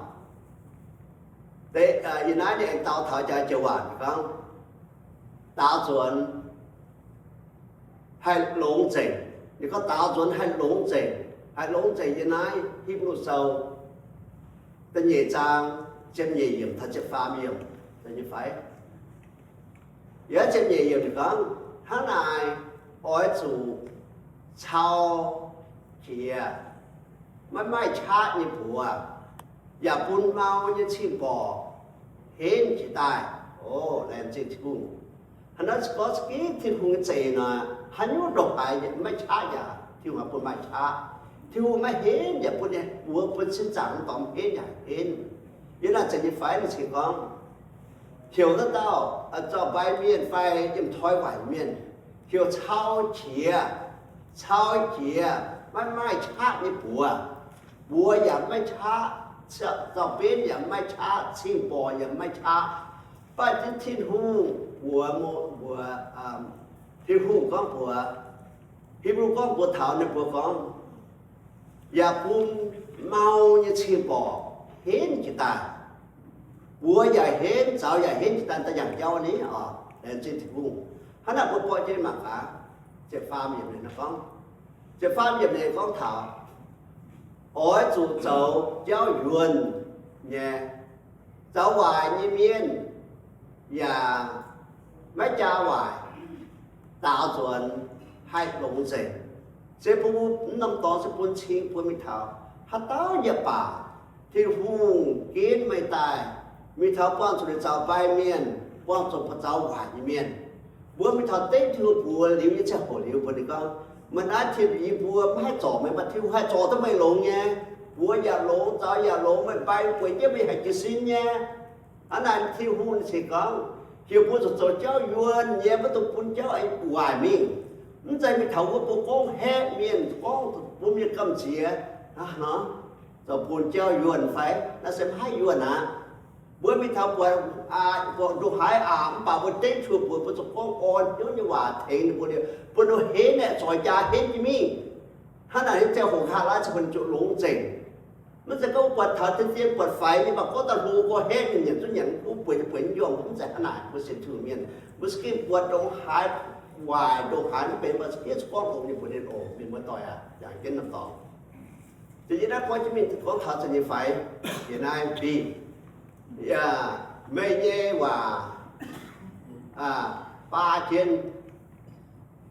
yiem naaiv ninh aengx daux taux jaax joux waac ninh gorngv, daaux nzuonx haih longx nzengc. Ninh gorngv daaux nzuonx haih longx nzengc. Haih longx nzengc yiem naaiv Hipv^lu Sou da'nyeic zaang ziepc nyeic yiemc taux ziepc faam yiemc, nyei fai? Yiem ziepc nyeic yiemc ninh gorngv, hnangv naaic oix zuqc cau jiex maiv maaih qaqv nyei buoz, yaac bun mau nyei cing-mborqc henv jiex daaih. O, laengz zingh Tin-Hungh. Hnangv naaiv gorngv za'gengh Tin-Hungh nyei zeix nor, haaix nyungc ndongc haaix maiv qaqv yaac Tin-Hungh bun maaih qaqv. Tin-Hungh maiv henv yaac bun, buoz bun sin zaangc dorngx henv yaac henv. Yiem naaiv zeiz nyei fai? Ninh cingx gorngv, heuc naaiv dauh zaux mbai mienh fai yiem toi waaic mienh, heuc cau jiex, cau jiex maiv maaih qaqv nyei buoz. Buoz yaac maiv qaqv, zaux benv yaac maiv qaqv, cing-mborqc yaac maiv qaqv. Mv baac Tin-Hungh mbuox, mbuox, Tin-Hungh gorngv mbuox, Hipv^lu gorngv mbuox taux ninh mbuo gorngv, yaac bun mau nyei cing-mborqc henv jiex daaih. Buoz yaac henv, zaux yaac henv jiex daaih, daaih yangh jauv ni oc. Laengz zingh Tin-Hungh. Hnangv naaic mbuo borqv jienv mangc gaax, ziepc faam yiemc ninh gorngv, ziepc faam yiemc ninh gorngv taux, oix zuqc zoux jauv yuonh nyei, zoux waaic nyei mienh yaac maiv jaa waaic, daaux nzuonx haih longx nzengc. Se bun mv norm dorngx se bun cing bun mingh taux haaix dauh yaac baac, Tin-Hungh ginv meih daaih mingh taux buangh zuqc ninh zaux mbai mienh, buangh zuqc zoux waaic nyei mienh. Mbuo mingh taux dengv Tin-Hungh buoz liuz nyei ziangh hoc liuz, mbuo ninh gorngv, meih naaiv tin-yie mbuo maiv haih zorc meih, mv baac Tin-Hungh haih zorc duqv meih longx nyei. Buoz yaac longx, zaux yaac longx, meih mbai bueix jienv meih haih jiez sin nyei. Hnangv naaic Tin-Hungh cingx gorngv, heuc mbuo zuqc zoux jauv yuonh nyei, maiv dungx bun jauv waaic mingh. Mv zeiz mingh taux wuov mbuo gorngv haeqv mienh, gorngv bun mienh gamh nziex nor, zoux bun jauv yuonh fai? Naaiv se maiv haih yuonh aqv. Mbuo mingh taux buatc, buatc ndongc haaix aqc, mv baac mbuo dengv Tin-Hungh buoz, mbuo zuqc gorngv orn hnyouv nyei waac tengx ninh mbuo liuz, bun ninh henv aeqv, zorc jaa henv jienv mingh. Hnangv naaic nyei ziangh hoc haaix laaic ziouc bun ninh ziouc longx nzengc. Maiv zeiz gorngv buatc taux dien dien buatc faix nyei, mv baac gorngv daaih hlo gorx-haeqv mienh nyanc zunv nyanc, mv baac bueix bueix nyei, mv zeiz hnangv naaic. Mbuo sienx Tin-Hungh mienh, mbuo za'gengh buatc ndongc haaix waaic, ndongc haaix mv benx, mbuo za'gengh zuqc gorngv longx nyei mbuox ninh oc, mienh muoz-doic aac, yangh jienv norm dorngx. Yie naaiv gorngv jienv mingh gorngv taux zanc nyei faix, yie naaiv dingh, yaac meih nyei waac baa jienv,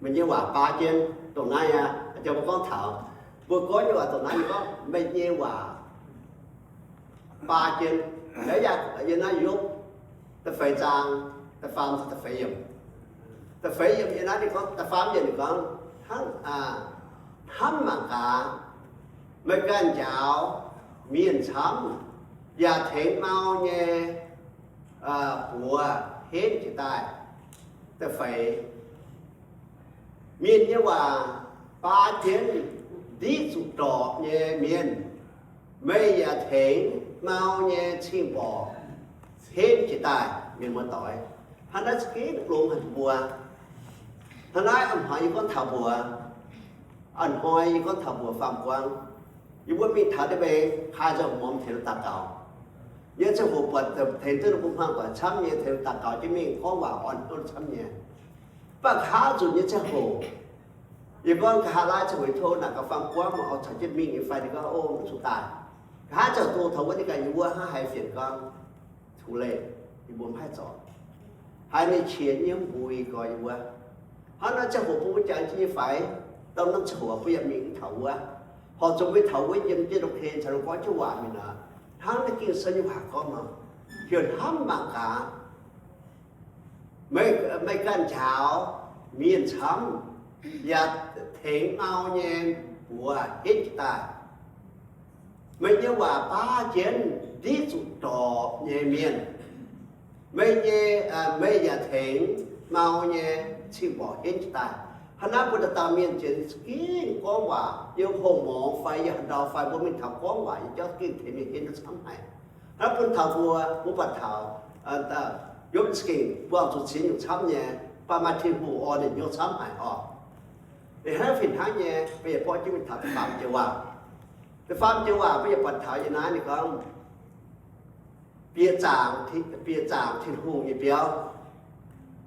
meih nyei waac baa jienv dongh naaiv aqv. Jang mbuo gorngv taux, mbuo gorngv nyei waac dongh naaiv, gorngv meih nyei waac baa jienv. Yaac yie naaiv Yopv da'feix zaang, da'faam, da'feix yiemc. Da'feix yiemc yie naaiv ninh gorngv, da'faam yiemc ninh gorngv, hnamv, hnamv mangc gaax, meih ganh njaaux mienh camv, yaac tengx mau nyei buoz henv jiex daaih. Da'feix, mienh nyei waac baa jienv, Ndiqv zuqc ndorpc nyei mienh, meih yaac tengx mau nyei cing-mborqc henv jiez daaih. Mienh muoz-doic, hnangv naaiv za'gengh longx haic mbuo. Hnangv naaiv a'hnoi yie gorngv taux mbuox, a'hnoi yie gorngv taux mbuox faam-guangv. Yie mbuo mingh taux ndeic-beng, kaa nzengc muonz tengx daux gaux. Yie ziangh hoc buatc tengx duqv ninh mbuo hmuangv doic camv nyei, tengx daux gaux jienv mingh gorngv waac orn hnyouv camv nyei. Mv baac nqa'haav nzunc nyei ziangh hoc, yie gorngv nqa'haav laaiv ziangh hoc yie tov naaic gaax faam-guangv, meih oix caux jienv mingh nyei fai? Ninh gorngv, O, mv zuqc daaih. Nqa'haav ziangh hoc taux wuov, ninh ganh yie wuov hnangv haaix fienx gorngv, Too late, yie mbuo mv haih zorc. Haiz ninh qiex nyei mbui gorx yie wuov. Hnangv naaiv ziangh hoc bun mbuo jangx jienv nyei fai? Dongh norm ziangh hoc mbuo yaac mingh mv taux wuov. Horpc zuqc mbuo taux wuov yiem jienv loz-ken caux ninh gorngv jienv waac mingh nor, hnangv naaiv Ging-Sou nyei waac gorngv nor, heuc hnamv mangc gaax, meih ganh njaaux mienh camv, yaac tengx mau nyei mbuox henv jiez daaih. Meih nyei waac baav jienv ndiqv zuqc ndorpc nyei mienh. Meih nyei, meih yaac tengx mau nyei cing-mborqc henv jiez daaih. Hnangv naaiv mbuo dauh dauh mienh ziouc za'gengh gorngv waac, yiem hongh morngx fai yiem haaix ndau fai mbuo mingh taux gorngv waac nyei jauv za'gengh tengx mienh henv duqv camv haic. Hnangv bun taux mbuo, mbuo buatc taux Yopv za'gengh buangh zuqc cingx nyungc camv nyei, mv baac maaih Tin-Hungh orn ninh hnyouv camv haic oc. Hnangv fih hnangv nyei, mbuo yaac borqv jienv mingh taux da'faam joux waac. Da'faam joux waac mbuo yaac buatc taux yiem naaiv ninh gorngv, bieqc zaangc, bieqc zaangc Tin-Hungh nyei biauv.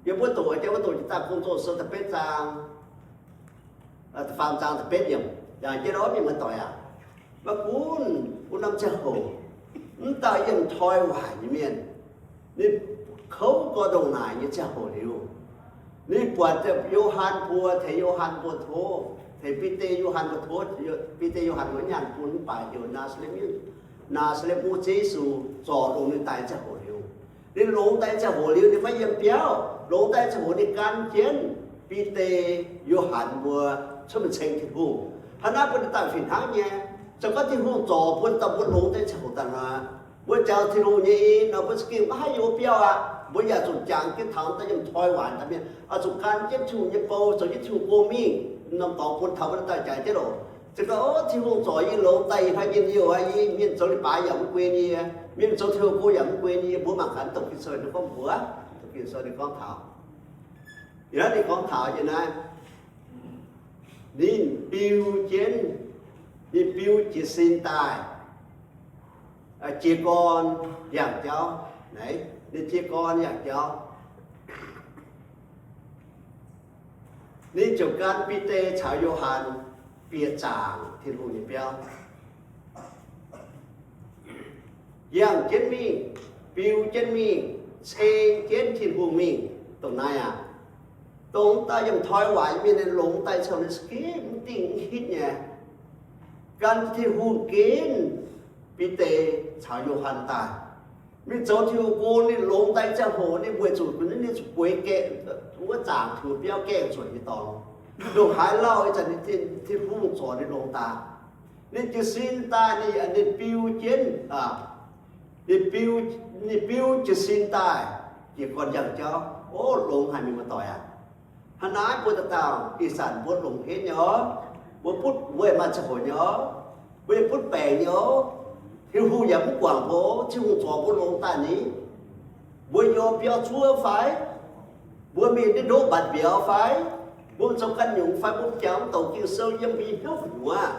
Yiem wuov doqc, yiem wuov doqc Jiex Daaih Gong-Zoh Sou da'betv zaang, da'faam zaang da'betv yiemc, yangh jienv oc, mienh muoz-doic aac. Maiv gunv wuov norm ziangh hoc, mv dauh yiem toi waaic nyei mienh, ninh kouv gorx-ndongh naaic nyei ziangh hoc liuz, ninh buatc Yo^han mbuo, tengx Yo^han mbuo tov, tengx Bide, Yo^han mbuo tov, Bide, Yo^han mbuo nyanc bun mv baac heuc Naa^saa^letv, Naa^saa^letv Mienh, Yesu, zorc longx ninh daaih ziangh hoc liuz, ninh longx daaih ziangh hoc liuz, ninh maiv yiem biauv. Longx daaih ziangh hoc ninh gan jienv Bide, Yo^han mbuo cuotv mingh ceng Tin-Hungh. Hnangv naaiv mbuo dauh dauh fih hnangv nyei. Se gorngv Tin-Hungh zorc mbuo dauh dauh mbuo longx daaih ziangh hoc daaih nor, mbuo jangx Tin-Hungh nyei nor, mbuo za'gengh maiv haih yiem biauv aqv. Mbuo yaac zuqc jangx jienv taux daaih yiem toi waaic daaih mienh, oix zuqc gan jienv Tin-Hungh nyei bou zoux jienv Tin-Hungh gong mingh. Norm dorngx bun taux mbuo dauh dauh jangx jienv oc. Se gorngv, o, Tin-Hungh zorc yie longx daaih, ih hnoi njien-youh aqv, yie mienh zoux leiz-baaix yaac mv guen yie, mienh zoux Tin-Hungh gong yaac mv guen yie, mbuo mangc gaax, doqc Ging-Sou ninh gorngv mbuox, doqc Ging-Sou ninh gorngv taux, yie naaiv ninh gorngv taux yie naaiv, ninh biu jienv, ninh biu jiez sin daaih, jiez gorn yangh jauv. Naaiv, ninh jiez gorn yangh jauv, ninh ziouc gan Bide caux Yo^han bieqc zaangc Tin-Hungh nyei biauv, yangh jienv mingh, biu jienv mingh, ceng jienv Tin-Hungh mingh. Dongh naaiv aac, dongh dauh yiem toi waaic mienh ninh longx daaih ziangh hoc ninh za'gengh mv dingh mv hitv nyei, gan Tin-Hungh ginv Bide caux Yo^han daaih mingh zoux Tin-Hungh gong. Ninh longx daaih ziangh hoc ninh weic zuqc ninh zuqc bueix gaengh wuov zaangc Tin-Hungh biauv gaengh zuotc nyei dorngx. Ndongc haaix lauh ih zanc ninh, Tin-Hungh zorc ninh longx daaih, ninh jiez sin daaih, ninh, ninh biu jienv, ninh biu, ninh biu jiez sin daaih, jiez gorn yangh jauv. O, longx haic mienh muoz-doic aac. Hnangv naaiv mbuo dauh dauh ih zanc mbuo longx henv nyei oc. Mbuo butv weic maaih ziangh hoc nyei oc. Mbuo yaac butv baengc nyei oc. Tin-Hungh yaac mv guangc mbuo. Tin-Hungh zorc mbuo longx daaih ni, mbuo yiem biauv zuov fai? Mbuo mingh ndiev ndoqv mbatc mbiauz fai? Mbuo zoux ganh nyungc fai? Mbuo jangx mv douc Ging-Sou yiem mbuo nyei hnyouv gu'nyuoz.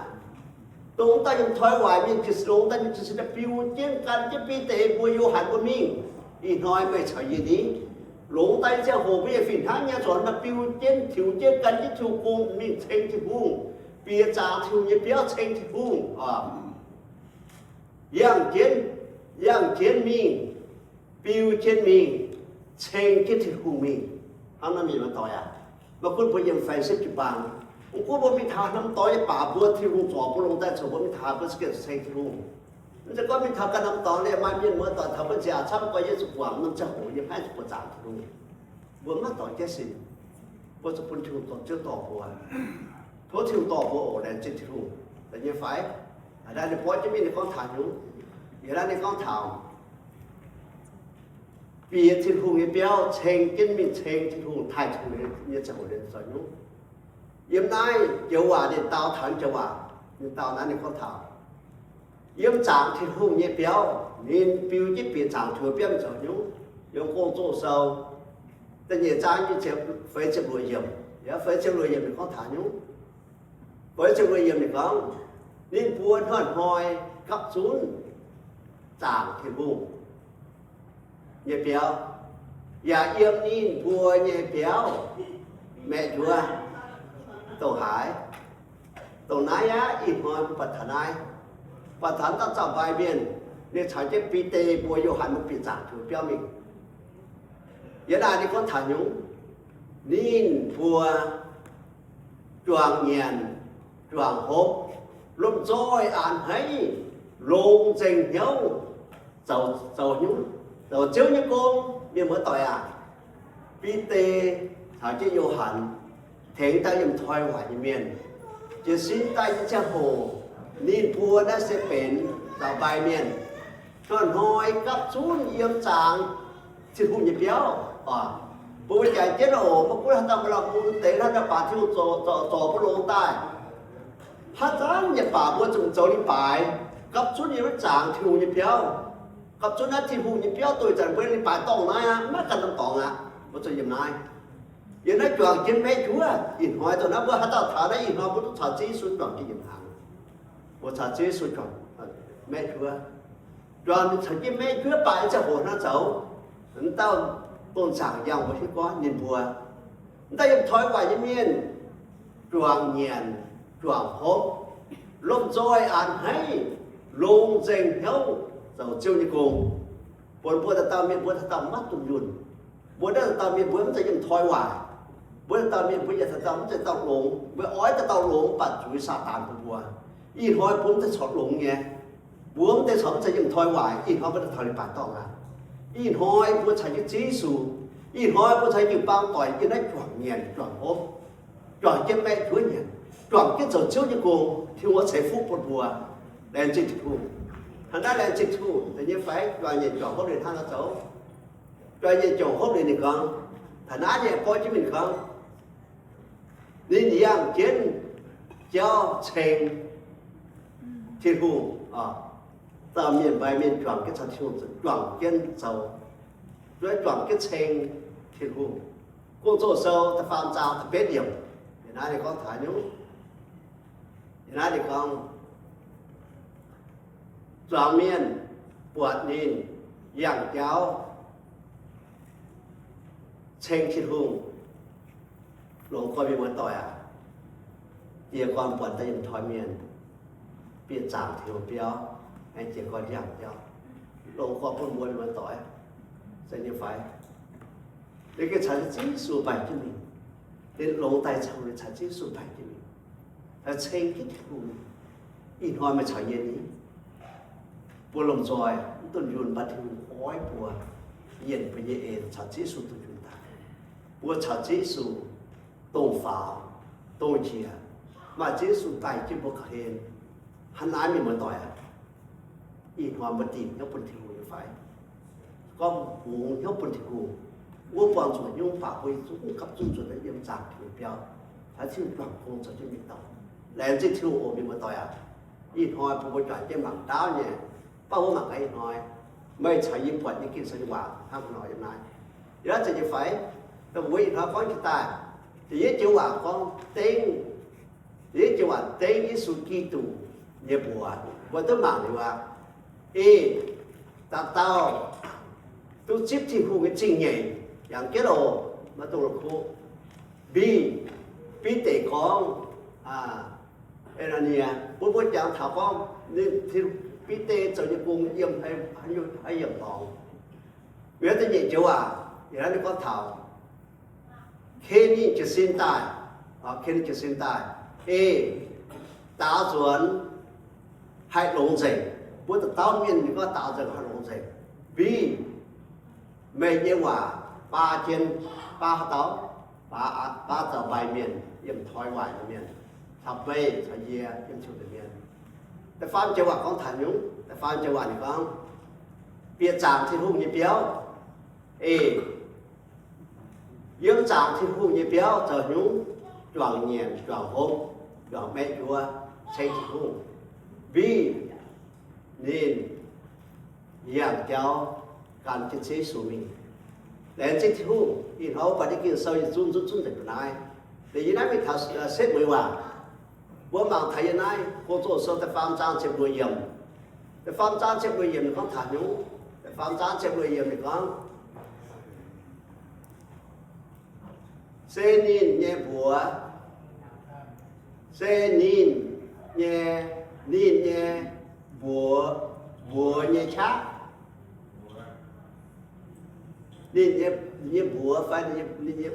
Dongh dauh yiem toi waaic mienh jiez sin, longx daaih ninh jiez sin daaih biu jienv gan jienv Bide mbuo, Yo^han mbuo mingh. Ih hnoi meih caux yie ni, longx daaih ziangh hoc mbuo yaac fih hnangv nyei, zuqc biu jienv, tiux jienv, gan jienv Tin-Hungh gong mingh ceng Tin-Hungh, bieqc zaangc Tin-Hungh nyei biauv ceng Tin-Hungh. Yangh jienv, yangh jienv mingh, biu jienv mingh, ceng jienv Tin-Hungh mingh. Hnangv naaiv mienh muoz-doic aac, maiv gunv mbuo yiem fai setv jiu-baang, mv gunv mbuo mingh taux haaix norm dorngx nyei baac mbuo Tin-Hungh zorc mbuo longx daaih ziouc mbuo mingh taux mbuo za'gengh ceng Tin-Hungh. Mv zeiz gorngv mingh taux ganh norm dorngx liemh maaih mienh muoz-doic taux mbuo nziaauc camv, gorngv Yesu guangc norm ziangh hoc yiem haaix zuqc buoqc zaangc Tin-Hungh. Mbuo maiv dorngx jienv sin, mbuo zuqc bun Tin-Hungh dorh, Ziouv dorh mbuo. Tov Tin-Hungh dorh mbuo oc, laengz zingh Tin-Hungh, da'nyeic fai? Aa, ninh borqv jienv mingh ninh gorngv taux nyungc, yie naaiv ninh gorngv taux bieqc Tin-Hungh nyei biauv, ceng jienv mingh ceng Tin-Hungh, taaih Tin-Hungh nyei ziangh hoc ninh zoux nyungc. Yiem naaiv joux waac ninh dau taux joux waac, Ninh dauh naaiv ninh gorngv taux yiem zaangc Tin-Hungh nyei biauv, ninh biux jienv bieqc zaangc tuix biauv mingh zoux hnyouv. Yiem Gong-Zoh Sou da'nyeic zaang feix ziepc luoqc yiemc, feix ziepc luoqc yiemc ninh gorngv taux hnyouv. Feix ziepc luoqc yiemc ninh gorngv, ninh mbuo hnoi-hnoi gapv zunv zaangc Tin-Hungh nyei biauv, yaac yiem ninh mbuo nyei biauv maeqv njuov dongh haaix. Dongh naaiv aqv, ih hnoi mbuo buatc taux naaiv, buatc taux dauh zaux-mbai mienh, ninh caux jienv Bide mbuo, Yo^han mbuo bieqc zaangc tuix biauv mingh. Yiem naaiv ninh gorngv taux hnyouv, ninh mbuo juangc nyanc, juangc hopv, lomh nzoih a'hneiv, longx nzengc hnyouv, zoux, zoux hnyouv, zoux Ziouv nyei gong. Mienh muoz-doic aac, Bide caux jienv Yo^han tengx daaih yiem toi waaic nyei mienh. Jiez sin daaih nyei ziangh hoc, ninh mbuo naaiv se benx zaux-mbai mienh, hnoi-hnoi gapv zunv yiem zaangc Tin-Hungh nyei biauv oc. Mbuo jangx jienv oc, maiv gunv haaix dauh maaih la'mun deix hnangv, naaiv baac Tin-Hungh zorc, zorc, zorc mbuo longx daaih. Haaix zanc yaac baac mbuo zuqc zoux leiz-baaix, gapv zunv yiem wuov zaangc Tin-Hungh nyei biauv, gapv zunv naaiv Tin-Hungh nyei biauv. Doix zanc mbuo leiz-baaix dorngh naaiv aqv, maiv ganh norm dorngx aqv, mbuo zuqc yiem naaiv. Yiem naaiv juangc jienv maeqv njuov. Ih hnoi dongh naaiv mbuo haaix dauh taux naaiv, ih hnoi mbuo duqv caux Ziouv Yesu juangc jienv yiem hnaangx. Mbuo caux Ziouv Yesu juangc maeqv njuov. Juangc caux jienv maeqv njuov baac ziangh hoc hnangv zoux, m'dauh dongh zaangc yangh mbuo hiuv gorngv ninh mbuo m'daaih yiem toi waaic nyei mienh juangc nyanc, juangc hopv, lomh nzoih a'hneiv, longx nzengc hnyouv zoux Ziouv nyei gong. Bun mbuo dauh dauh mienh, mbuo dauh dauh maiv dunh yunh. Mbuo naaiv dauh dauh mienh mbuo mv zeiz yiem toi waaic. Mbuo dauh dauh mienh mbuo yaac dauh dauh mv zeiz dauh longx. Mbuo oix dauh dauh longx, mv baac zuiz Saadaan bun mbuo. Ih hnoi mbuo mv zeiz corc longx nyei. Mbuo mv zeiz corc mv zeiz yiem toi waaic. Ih hnoi mbuo daaih taux leiz-baaix dorngh aqv. Ih hnoi mbuo caux jienv Ziouv Yesu, ih hnoi mbuo caux jiu-baang doic yiem naaiv juangc nyanc juangc hopv, juangc jienv maeqv njuov nyanc, juangc jienv zoux Ziouv nyei gong, Tin-Hungh ceix fuqv bun mbuo. Laengz zingh Tin-Hungh. Hnangv naaiv laengz zingh Tin-Hungh deix nyei fai? Juangc nyanc juangc hopv liuz hnangv naaiv zoux. Juangc nyanc juangc hopv liuz ninh gorngv, taux naaiv ninh gorngv jienv mingh gorngv, ninh yangh jienv jauv ceng Tin-Hungh. Dauh mienh mbaix mienh juangc jienv caux Tin-Hungh, juangc jienv zoux, juangc jienv ceng Tin-Hungh. Gong-Zoh Sou da'faam zaang da'betv yiemc, yiem naaiv ninh gorngv taux nyungc. Yiem naaiv ninh gorngv, zuangx mienh buatc ninh yangh jauv ceng Tin-Hungh. Longx gorn mienh muoz-doic aac, jiez gorn buatc daaih yiem toi mienh bieqc zaangc Tin-Hungh biauv, aengx jiez gorn yangh jauv. Longx gorn bun mbuo mienh muoz-doic, se nyei fai? Ninh gengh caux Ziouv Yesu mbaih jienv mingh. Ninh longx daaih caux, ninh caux Ziouv Yesu mbaih jienv mingh, ceng jienv Tin-Hungh. Ih hnoi meih caux yie ni, mbuo lomh nzoih mv dunh yunh, mv baac Tin-Hungh oix mbuo, yienh mbuo nyei en caux Ziouv Yesu dunh yunh daaih. Mbuo caux Ziouv Yesu dongh faaux, dongh njiec, maaih Ziouv Yesu daaih jienv mbuo ga'hlen. Hnangv naaiv mienh muoz-doic aac, ih hnoi mbuo dingc hnyouv bun Tin-Hungh nyei fai? Gorngv bungx hnyouv bun Tin-Hungh, wuov buangh zuqc nyungc baac mbuo zungv gapv zunv zuqc yiem zaangc Tin-Hungh biauv, caux Tin-Hungh juangc gong zoux jienv mingh dauh. Laengz zingh Tin-Hungh oc, mienh muoz-doic aac. Ih hnoi bun mbuo juangc jienv mangc ndaauv nyei, baac mbuo mangc gaax ih hnoi meih caux yie buatc nyei Ging-Sou nyei waac hnangv haaix nor yiem naaiv. Yiem naaiv zeiz nyei fai? Dongh mbuo ih hnoi gorngv jiex daaih, da'yietv joux waac gorngv dengv, da'yietv joux waac dengv Yesu Giduc nyei mbuox, mbuo duqv mangc liuz aqv. Ih, dauh dauh duqv zipv Tin-Hungh nyei zingh nyeic, yangh jienv oc, maiv dungx la'kuqv. Mbi, Bide gorngv, aa, aa, nie, mbuo, mbuo jangx taux gorngv ninh, Bide zoux nyei gong yiem haaix, haaix yiemc dorngx. Yiem da'nyeic joux waac, yiem naaiv ninh gorngv taux Ken ninh jiez sin daaih, ken ninh jiez sin daaih, ei, daaux nzuonx haih longx nzengc. Mbuo dauh dauh mienh ninh gorngv daaux nzuonx haih longx nzengc. Mbi, meih nyei waac baa jienv, baa haaix dauh? Baa, baa zaux-mbai mienh, yiem toi waaic nyei mienh, caux meih caux yie yiem Tin-Hungh nyei mienh. Da'faam joux waac gorngv taux nyungc? Da'faam joux waac ninh gorngv, bieqc zaangc Tin-Hungh nyei biauv, ei, yiem zaangc Tin-Hungh nyei biauv zoux nyungc? Juangc nyanc, juangc hopv, juangc maeqv njuov. ceng Tin-Hungh, mbiv ninh yangh jauv gan jienv Ziouv Yesu mingh. Laengz zingh Tin-Hungh, ih hnoi mbuo buatc nyei Ging-Sou yietc zungv zunv zunv nzengc mbuo naaiv. Liuz yie naaiv mingh taux setv mueiz waac, mbuo mangc taux yie naaiv Gong-Zoh Sou da'faam zaang ziepc luoqc yiemc. Da'faam zaang ziepc luoqc yiemc ninh gorngv taux haaix nyungc? Da'faam zaang ziepc luoqc yiemc ninh gorngv, se ninh nyei mbuox, se ninh nyei, ninh nyei mbuox, mbuox nyei qaqv. Ninh nyei, ninh nyei mbuox fai ninh nyei, ninh nyei,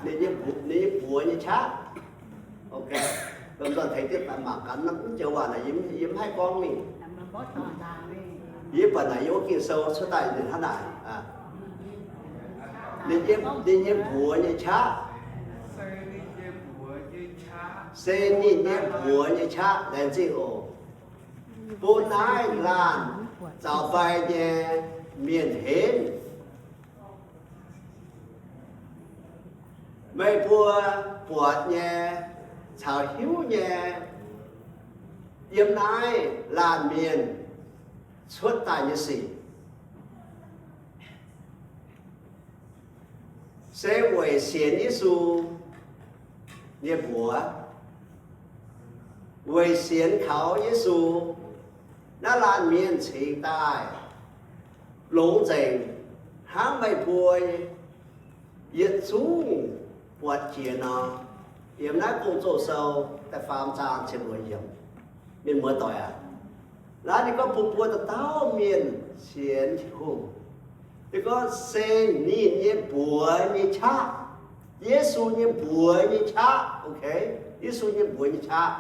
ninh nyei mbuox, ninh nyei mbuox nyei qaqv. Ok, lomh nzoih tengx jienv mangc gaax, mv joux waac naaic yie mv haih gorngv mingh. Yie buatc naaic yiem wuov Ging-Sou cuotv daaih ninh hnangv naaic, ninh nyei, ninh nyei mbuox nyei qaqv, se ninh nyei mbuox nyei qaqv. Laengz zingh oc. Bun naaiv laanh zaux mbai nyei mienh henv. Meih mbuo buatc nyei caux hiuv nyei, yiem naaiv laanh mienh cuotv daaih nyei sic, se weic sienx Yesu nyei mbuox, weic sienx kaux Yesu, naaiv laanh mienh cingx daaih longx nzengc, hnangv meih mbuo yietc zungv buatc jiex nor. Yiem naaiv Gong-Zoh Sou da'faam zaang ziepc luoqc yiemc. Mienh muoz-doic aac, naaiv ninh gorngv bun mbuo dauh dauh mienh sienx Tin-Hungh. Ninh gorngv se ninh nyei mbuox nyei qaqv, Yesu nyei mbuox nyei qaqv, ok, Yesu nyei mbuox nyei qaqv,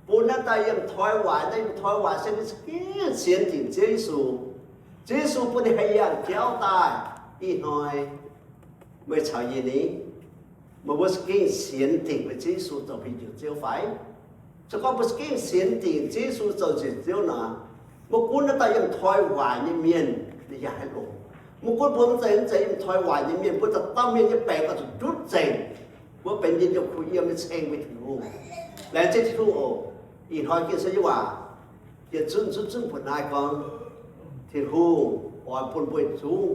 bun naaiv dauh yiem toi waaic, naaiv yiem toi waaic se ninh za'gengh sienx dingc Ziouv Yesu. Ziouv Yesu bun ninh haih yangh jauv daaih. Ih hnoi meih caux yie ni, meih mbuo za'gengh sienx dingc meih Ziouv Yesu zoux meih njoux Ziouv fai? Se gorngv mbuo za'gengh sienx dingc Ziouv Yesu zoux njoux Ziouv nor, maiv gunv naaiv dauh yiem toi waaic nyei mienh ninh yaac haih longx. Maiv gunv mbuo mv zeiz, mv zeiz yiem toi waaic nyei mienh, mbuo dauh dauh mienh nyei baengc oix zuqc ndutv nzengc. Mbuo benx njien-youh kuh yiem nyei ceng mbuo Tin-Hungh. Laengz zingh Tin-Hungh oc. Ih hnoi Ging-Sou nyei waac yietc zungv zunv zunv mbuox naaiv gorngv, Tin-Hungh oix bun mbuo zungv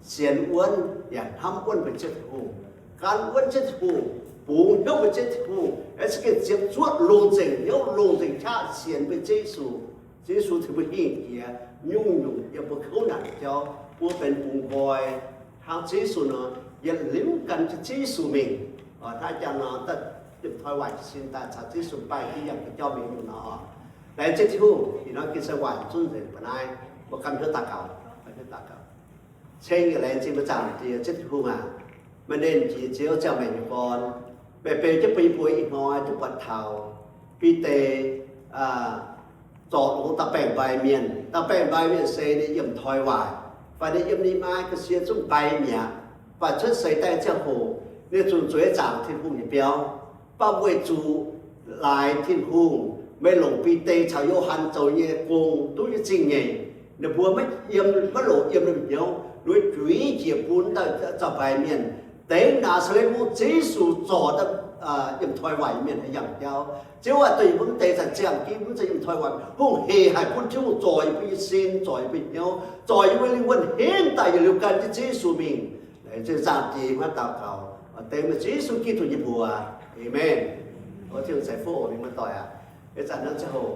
sienx wuonv yaac hnamv wuonv mbuo Ziouv Tin-Hungh, gan wuonv Ziouv Tin-Hungh, bungx hnyouv mbuo Ziouv Tin-Hungh, aengx za'gengh ziepc zuoqv longc nzengc hnyouv, longc nzengc qaqv sienx mbuo Ziouv Yesu. Ziouv Yesu tengx mbuo hingh jiex nyungc-nyungc yiem mbuo kouv naanc jauv, mbuo benx bungx nqoi hnangv Ziouv Yesu nor, yietc liuz gan jienv Ziouv Yesu mingh. Hnangv jangx nor, daaih yiem toi waaic jiez sin daaih caux Ziouv Yesu baengh jiex yangh jauv mingh nyungc nor. Laengz zingh Tin-Hungh, ih hnoi Ging-Sou waac zunv nzengc mbuo naaiv, mbuo ganh hiuv daux gaux, ganh hiuv daux gaux. Ceng yaac laengz zingh mbuo Zaangc Diex Ziouv Tin-Hungh aac, maaih nernh Jiex Ziouv, ziangh maengc nyei gorn, meih beu jienv bun yie mbuo ih hnoi duqv buatc taux Bide zorc longx dauh baeng-mbai mienh. Dauh baeng-mbai mienh se ninh yiem toi waaic, fai ninh yiem ninh maa ga'sie zungv mbai mi'aqv, fai cuotv seix daaih ziangh hoc ninh zunc zueiz zaangc Tin-Hungh nyei biauv. Mv baac weic zuqc laaix Tin-Hungh, meih longc Bide caux Yo^han zoux nyei gong duqv nyei zingh nyeic, ninh mbuo maiv yiem, maiv longc yiem ninh hnyouv, ninh mbuo juiz njiec bun dauh zaangc mbai mienh, dengv Naa^saa^letv Mungv Ziouv Yesu zorc yiem toi waaic nyei mienh haih yangh jauv. Ziouv aac, dongh yie mbuo mv deix zanc ziangh jienv mv zeiz yiem toi waaic, hungh heic haic bun Tin-Hungh zorc yie mbuo nyei sin, zorc yie mbuo nyei hnyouv, zorc yie mbuo lingh wuonh henv daaih yietc liuz gan jienv Ziouv Yesu mingh. Laengz zingh Zaangc Diex hnangv daux gaux dengv meih Ziouv Yesu Giduc nyei mbuox. Aamen. Tin-Hungh ceix fuqv oc, mienh muoz-doic aac. Ih zanc naaiv ziangh hoc